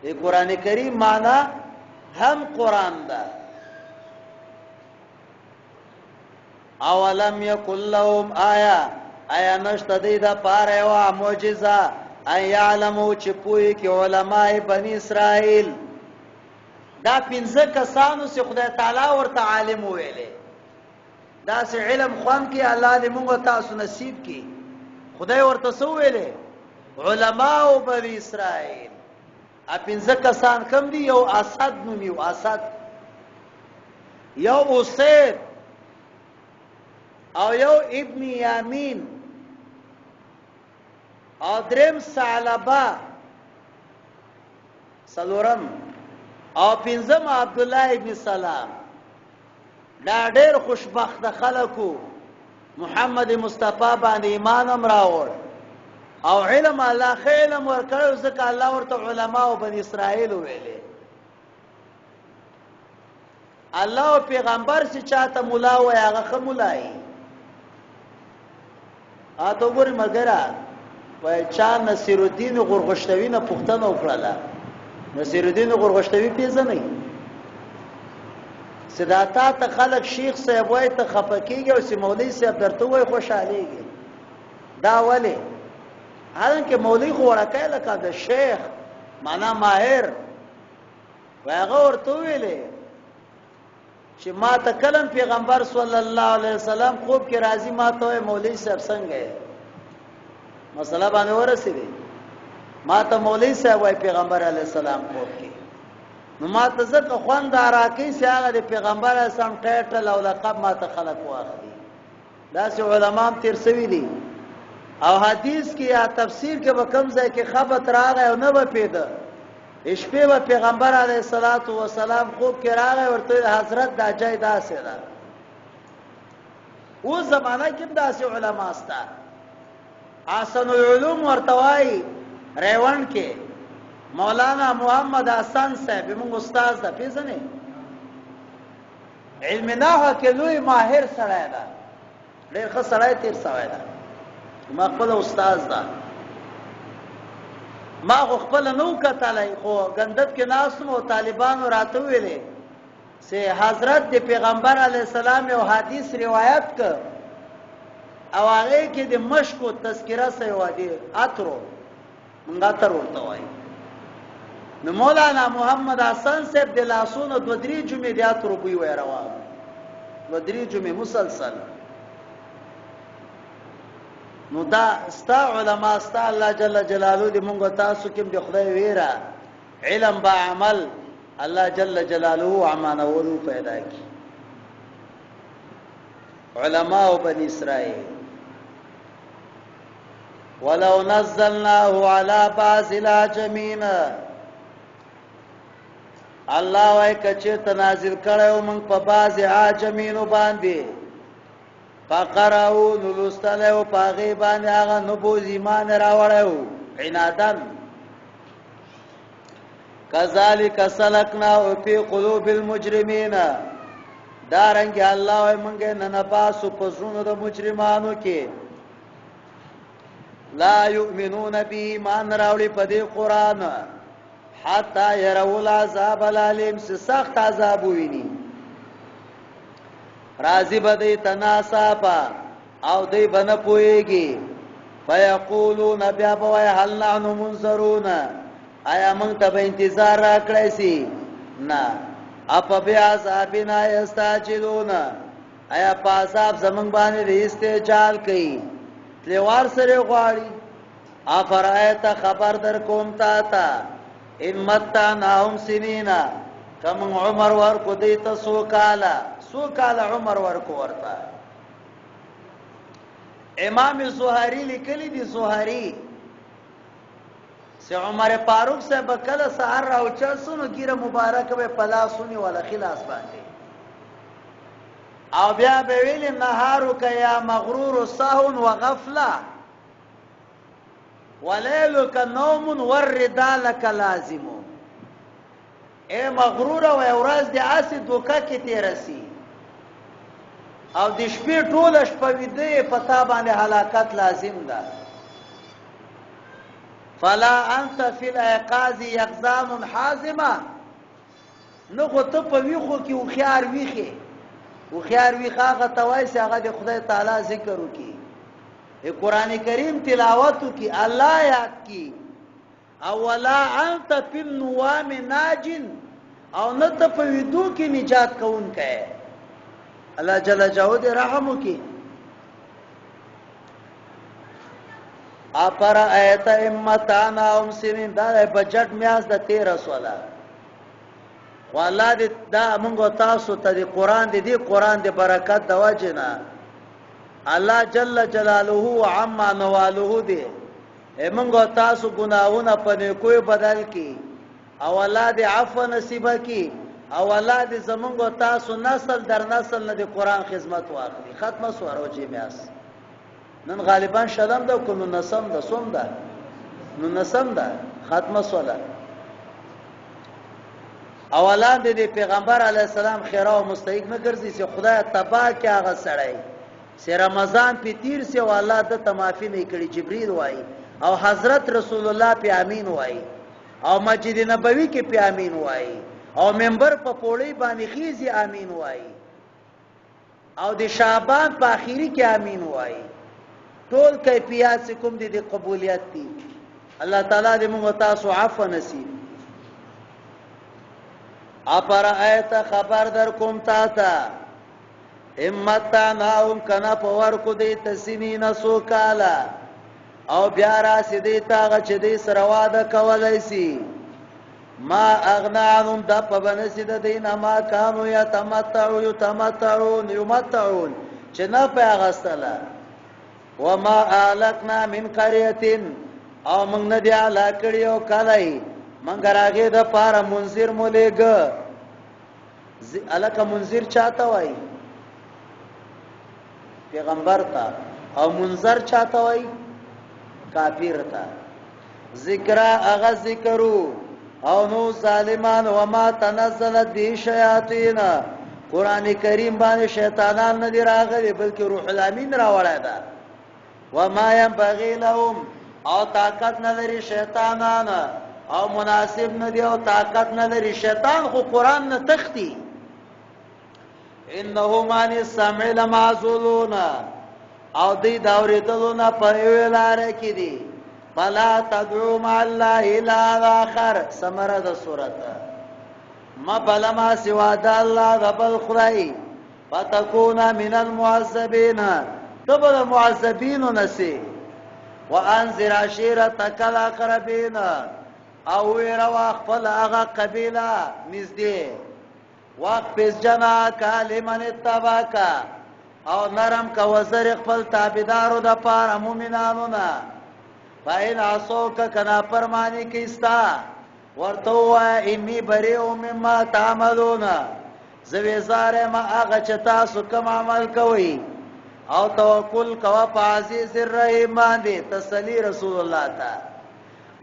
د قران کریم معنا هم قران ده. اولم یکل لهم آیا، آیا نشته دی د پاره یو معجزه، ان یعلمو، چې پوی کې علماء بنی اسرائیل؟ دا پنځه کسانو چې خدای تعالی ورته عالم ویلې. داسې علم خوند کې الله دې موږ تاسو نصیب کړي. خدای ورته څه وویلې؟ علماء بني اسرائیل. ا پنځه کسان کم دي؟ یو اسد نومي، اسد، یو اسید، او یو ابن یامین، او دریم ثعلبه څلورم، او پنځم عبد الله ابن سلام. دا ډېر خوشبخت خلکو محمد مصطفی باندې ایمان هم راوړ او علم الله ښه علم ورکړو، ځکه الله ورته علما او بنی اسرائیل ویلې. الله او پیغمبر چې چاته مولا وای هغه ښه مولا وي. اته وګورئ مګره وای چا نصیر الدین غرغشتوی نه پوښتنه وکړه. نصیر الدین غرغشتوی پیژنئ؟ صداتا ته خلک شیخ صاحب وای ته خفه کیږي، او چې مولوی صاحب درته وای خوشالېږي. دا ولی؟ حالانکه مولوی خو وړکی لکه د شیخ معنا ماهر وای. هغه ورته ویلې چې ما ته کلم پیغمبر صلی الله علیه وسلم خوب کې راضی، ما ته وای مولوی صاحب څنګه یې؟ مسله باندې ورسېدې. ما ته مولوی صاحب وای پیغمبر علیه السلام خوب کې، نو ما ته ځکه خوند راکې چې هغه د پیغمبر علیه السلام ټایټل او لقب ما ته خلک واخلي. داسې علما هم تیر سوي دي. او حدیث کې یا تفسیر کې به کوم ځای کې خبط راغی او نه به پیده، شپې به پیغمبر علیه الصلاۃ والسلام خوب کې راغی، ورته حضرت دا جای داسې ده. اوس زمانہ کې هم داسې علما سته. احسن العلوم ورته وایي ریوند کې مولانا محمد حسن صاحب موږ استاد ده، پیژنې؟ علم نحو کې لوی ماهر سړی ده، ډېر ښه سړی تیر سوی ده، ما خپل استاد ده. ما خو خپل نو کتلی، خو ګندب کې ناست او طالبانو راته ویلې چې حضرت د پیغمبر علی السلام یو حدیث روایت ک او هغه کې د مشکو تذکرہ سوی دی، عطرو مونږ عطر ورته وایو. نو مولانا محمد حسن صاحب د لاسونو دوه درې جمعې د عطرو بوی وای روان، دوه درې جمعې مسلسل. نو دا ستا علما ستا، الله جل جلاله دې مونږ تاسو کې د خدای ویره، علم با عمل، الله جل جلاله امانولو پیدا کی. علماء بنی اسرائیل. ولو نزلناه على بعض العجمین، الله وای کچې ته نازل کړو موږ په بعض عجمینو باندې، فقراو نو لوستل او پاغه باندې هغه نبوز ایمان راوړیو عنادن. کذالک سلکنا فی قلوب المجرمین، دارنګ الله وای مونږ نه نباسو په زړونو د مجرمانو کې. لا یؤمنون به، ایمان راوړي په دې قران، حتا يروا العذاب الالم، سخت عذاب ویني. راضی به دی تناسافا او دی بنه پويږي. فیقولون بیا به وای هل نحن منظرون، آیا موږ ته به انتظار راکړی سي؟ نه. اپ بیا عذابنا یستعجلون، آیا په عذاب زمونږ باندې د استعجال کوي، تلوار سره غواړي؟ افرایت، خبر در کوم تا ته، ان متعناهم سنینا، کم عمر ورکو دی ته سو کالا، سو کالا عمر ورکو ورته. امام زهری لیکلی دی، زهری چې عمر فاروق صاحب کله سهار راوچل سونو ګیره مبارک به پلاسونی ولا خلاص باندې، او بیا به ویل نهارک یا مغرور سهو وغفله وليلک نوم والرضا لك لازم. اے مغرور او ورځ د اسی دوکه کې تیر سی او د شپې ټوله شپه ویده، پتا باندې هلاکت لازم ده. فلا انت فی الايقاظ يقظان حازمه، نو خو ته په ویخو کې هوښیار ویخې. هوښیار ویخه هغه ته وایي چې هغه د خدای تعالی ذکر وکړي، د قرآن کریم تلاوت وکړي، الله یاد کړي. او ولا انت فی النوام ناجن، او نه ته په ویدو کې نجات کوونکی. الله جل جلاله دې رحم وکي. اپر ایت امتانا هم سنین، دا بجټ میاس د 13 سواله. خو الله دې دا موږ تاسو ته د قران دې دې قران دې برکت د وجه نه الله جل جلاله عما نواله دې موږ تاسو ګناهونه په نیکوي بدل کی، او الله دې عفو نصیب کی، او الله دې زمونږ تاسو نسل در نسل نه د قران خدمت واخلي. ختمه سو روجې میاس. نن غالبا شلم ده کو نسم ده سوم ده نو نسم ده، ختمه سوله. اولان دې پیغمبر علی السلام خیره او مستحق نه ګرځي چې خدای تبا کې هغه سړی چې رمضان په تیر سی او الله د ته معافي نه کړي. جبرئیل وای او حضرت رسول الله په امین وای او مسجد نبوي کې په امین وای او منبر په پوړی باندې خیزي امین وای او د شعبان په اخیری کې امین وای. ټول کیفیت چې کوم دي د قبولیت دي. الله تعالی دې موږ تاسو عفو نصیب. اپر ایت خبر در کوم تا ته امتعناهم کنا په ورکو دی تسنین سو کالا او بیا راسي دی تاغه چې دی سره واده کولای سي. ما اغنا عنهم د په بنسي د دین ما کانو یتمتعو یتمتعون یمتعون چې نه په غستله. وما اهلکنا من قريه او موږ نه دی اهلاک کړی او کلی موږ راغې د پاره منذر مولېګ. الکه منذر چاته وای؟ پیغمبر ته. او منذر چاته وای؟ کافر ته. ذکر هغه ذکرو او نو ظالمان. وما تنزلت به شیاطین، قران کریم باندې شیطانان نه دی راغلي بلکې روح الامین راوړی ده. وما ينبغي لهم او طاقت نه لري شیطانان او مناسب نه دی او طاقت نه لري شیطان، خو قران نه تختی. انهم عن السمع لمعزولون او دی دا اوریدلو نه په یوه لار کې دي. فلا تدعو مع الله الا اخر. سمره د صورت ما بلما سوا د الله د بل خدای فتكون من المعذبین، تبر معذبین نسی. وانذر عشیرتک الاقربین او ویروا خپل هغه قبیله نږدې. واخفض جناحک لمن اتبعک او نرم کا وزر خپل تابعدارو د پاره مؤمنانو نه. فإن عصوک کنا پرمانی کیستا ورته وای انی بریء مما تعملون، زه وزار ما هغه چې تاسو کوم عمل کوئ. او توکل کوه په عزیز الرحیم باندې. تسلی رسول الله ته.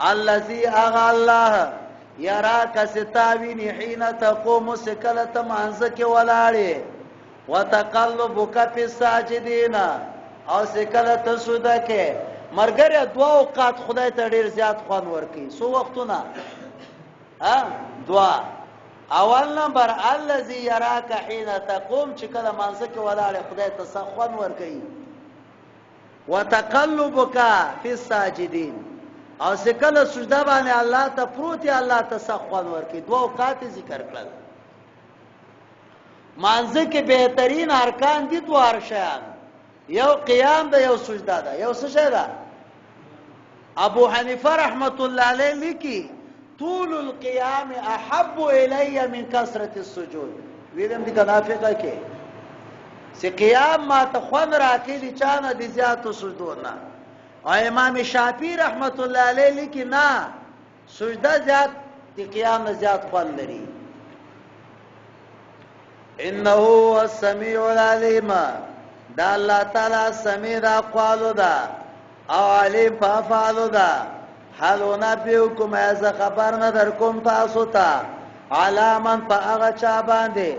الذي اغا الله یراک ستاوین حين تقوم، سکلت مانځ کې ولاړې. وتقلبک فی الساجدین او سکلت سوده کې مرګره. دوا اوقات خدای ته ډیر زیات خوان ورکی. سو وختونه ها دوا. اول نمبر الذي يراك حين تقوم، چې کله مانځ کې ولاړې خدای ته خوان ورکی. وتقلبک فی الساجدین او سکله سجده باندې الله ته پروت، الله ته سخوان ورکی. دوا اوقات ذکر کړل. مانځ کې بهترین ارکان دي دوه شیان، یو قیام ده یو سجده ده. یو څه شی ده؟ ابو حنیفه رحمت الله علیه لیکي طول القيام احب الی من کثرت السجود. ویلم دي کنافقه کې چې قیام ما ته خوند راکې دي چانه دي زیاتو سجدو نه. او امام شافعی رحمت الله علیه لیکي نه، سجده زیات دی قیام نه زیات خوند لري. انه هو السمیع العلیم، دا الله تعالی سمیع دا اقوالو دا او علیم په افعالو دا. هل نبیوکم از خبر نه در کوم تاسو ته علامن په هغه چا باندې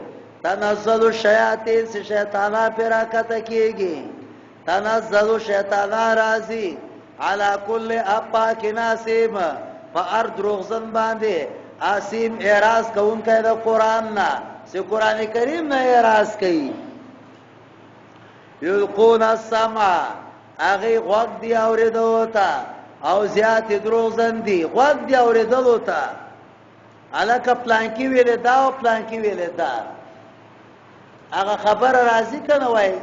تنزل الشیاطین چې شیطانا پر راکته کیږي. تنزل شیطانا راځي علی کل اپاک ناسیم په ار دروغزن باندې اسیم اعراض کوونکی د قران نه، چې قران کریم نه اعراض کوي. یلقون السمع هغه غوږ دی اوریدلو ته او زیات دروغزن دي غوږ دی اوریدلو ته. الکه پلانکی ویلې دا او پلانکی ویلې دا. هغه خبره راځي کنه وای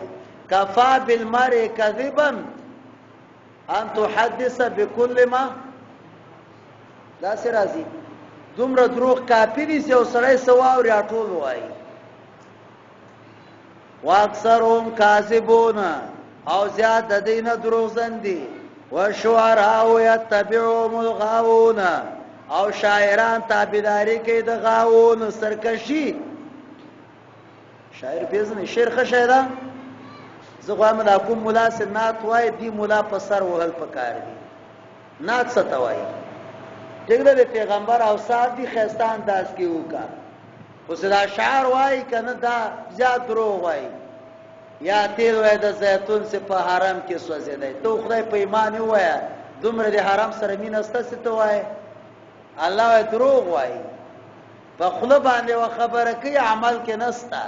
کفا بالمرء کذبا ان تحدث بكل ما، دا سه راځي دومره دروغ کافی دي چې سړی سواوري ټول وای. واکثرهم کاذبون، او زیاد د دین دروغجن دي. وشعراء يتبعهم الغاوون، او شاعران تابعداري کوي د غاوون سرکشي. شاعر پیژنې؟ شعر ښه شی ده. زه غواړم دا کوم مولا سي نعت وای دی، مولا په سر وهل پکار دي. نعت څه ته وایي؟ ټیک ده، د پیغمبر اوصاف دي، ښایسته انداز کې وکړه، خو چې دا شعر وایي که نه، دا زیات دروغ وایي. یا تیل وای د زیتون چې په حرم کې سوځېدی، ته خدای په ایمان ووایه، دومره د حرم سره مینه سته چې ته وایې؟ الله وایي دروغ وایي، په خوله باندې و خبره کوي، عمل کې نسته.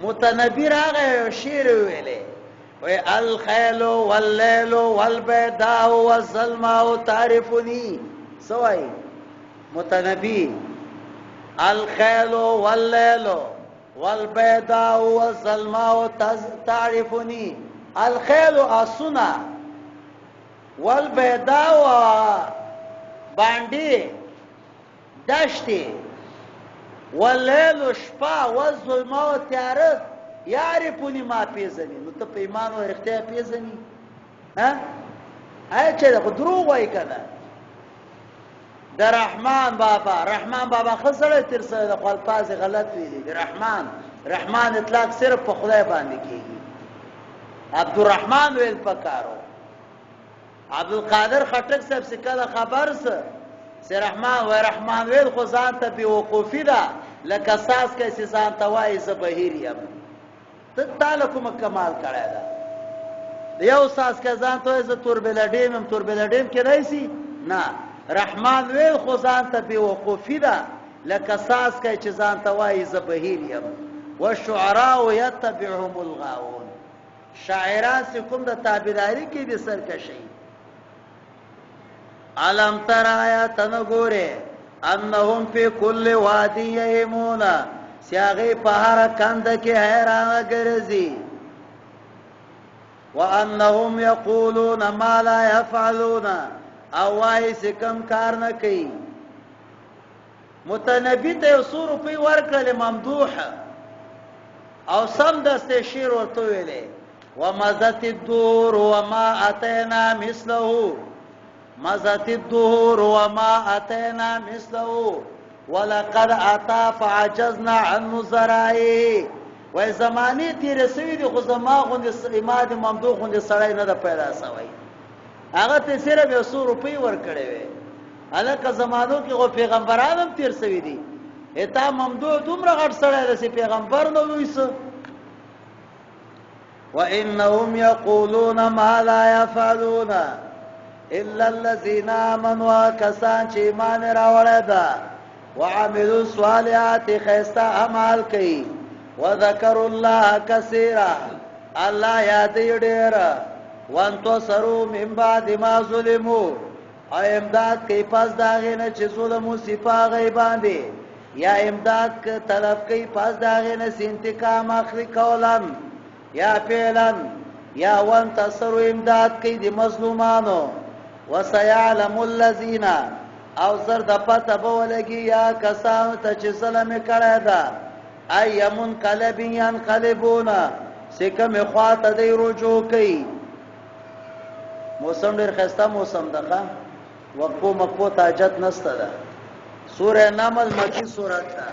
متنبي راغی یو شعر ویلې، وی الخیل واللیل والبیداء والظلماء تعرفنی. څه وایي متنبي؟ الخیل واللیل والبیداء والظلماء تعرفنی. الخیل اسنا، والبیداء باندې دشتې، واللیل شپه، والظلماء تیاره، یعرفونی ما پیژني. نو ته په ایمان او رښتیا پیژني؟ ها آیا چې خو دروغ وایي که نه؟ د رحمان بابا، رحمان بابا ښه سړی تېر سوی د، خو الفاظ یې غلط ویلي. د رحمان، رحمان اطلاق صرف په خدای باندې کېږي، عبدالرحمن ویل پکارو. عبدالقادر خټک صاحب چې کله خبر سه چې رحمان وای، رحمان ویل خو ځان ته بیوقوفي ده، لکه څاڅکی چې ځان ته وایي زه بهیر یم. ته تاله کومه کمال کړی ده؟ یو څاڅکی ځان ته وایي زه توربېله ډېم یم، توربېله ډېم کېدای سي؟ نه. رحمان ویل خو ځان ته بیوقوفي ده، لکه څاڅکی چې ځان ته وایي زه بهیر یم. والشعراء یتبعهم الغاوون، شاعران چې کوم د تابعداري کې دي سرکشي. الم تر آیا تن ګوره انهم فی کل وادی یهیمون، سیاغی په هر کند کې حیران ګرځي. وانهم یقولون ما لا يفعلون، او وای چې کم کار نه کوي. متنبی ته یو څو روپۍ ورکړلې ممدوح، او سم دسته شعر ورته ویلې: ومزت الدور وما اتینا مثله، مزت الدهور وما اتینا مثله، ولقد اتا فعجزنا عن نظرائه. وای زمانی تیر سوی دی، خو زما غوندې اماد ممدوح غوندې سړی نه ده پیدا سوی. هغه ته صرف یو څو روپۍ ورکړې وې. هلکه زمانو کې خو پیغمبران هم تیر سوي دي، اتا ممدوح دومره غټ سړی دی چې پیغمبر نه لوی سو. وانهم یقولون ما لا يفعلون الا الذين امنوا، کسان چې ایمان راوړی ده، وعملوا الصالحات خیسته اعمال کوي، وذکروا الله کثیرا الله یادې ډېر، وانتصروا من بعد ما ظلموا او امداد کوي پس د هغې نه چې ظلم وسي په هغې باندې، یا امداد که طلب کوي پس د هغې نه چې انتقام اخلي قولا یا فعلا، یا وانتصروا امداد کوي د مظلومانو. وسيعلم الذين، او زر د پته به ولګي یا کسانو ته چې ظلم یې کړی ده، ای منقلب ینقلبون، چې کومې خوا ته دی رجوع کوي. موسم ډېر ښایسته موسم ده، ښه وقفو مقفو ته حاجت نشته ده. سوره نمل مکی سورت ده.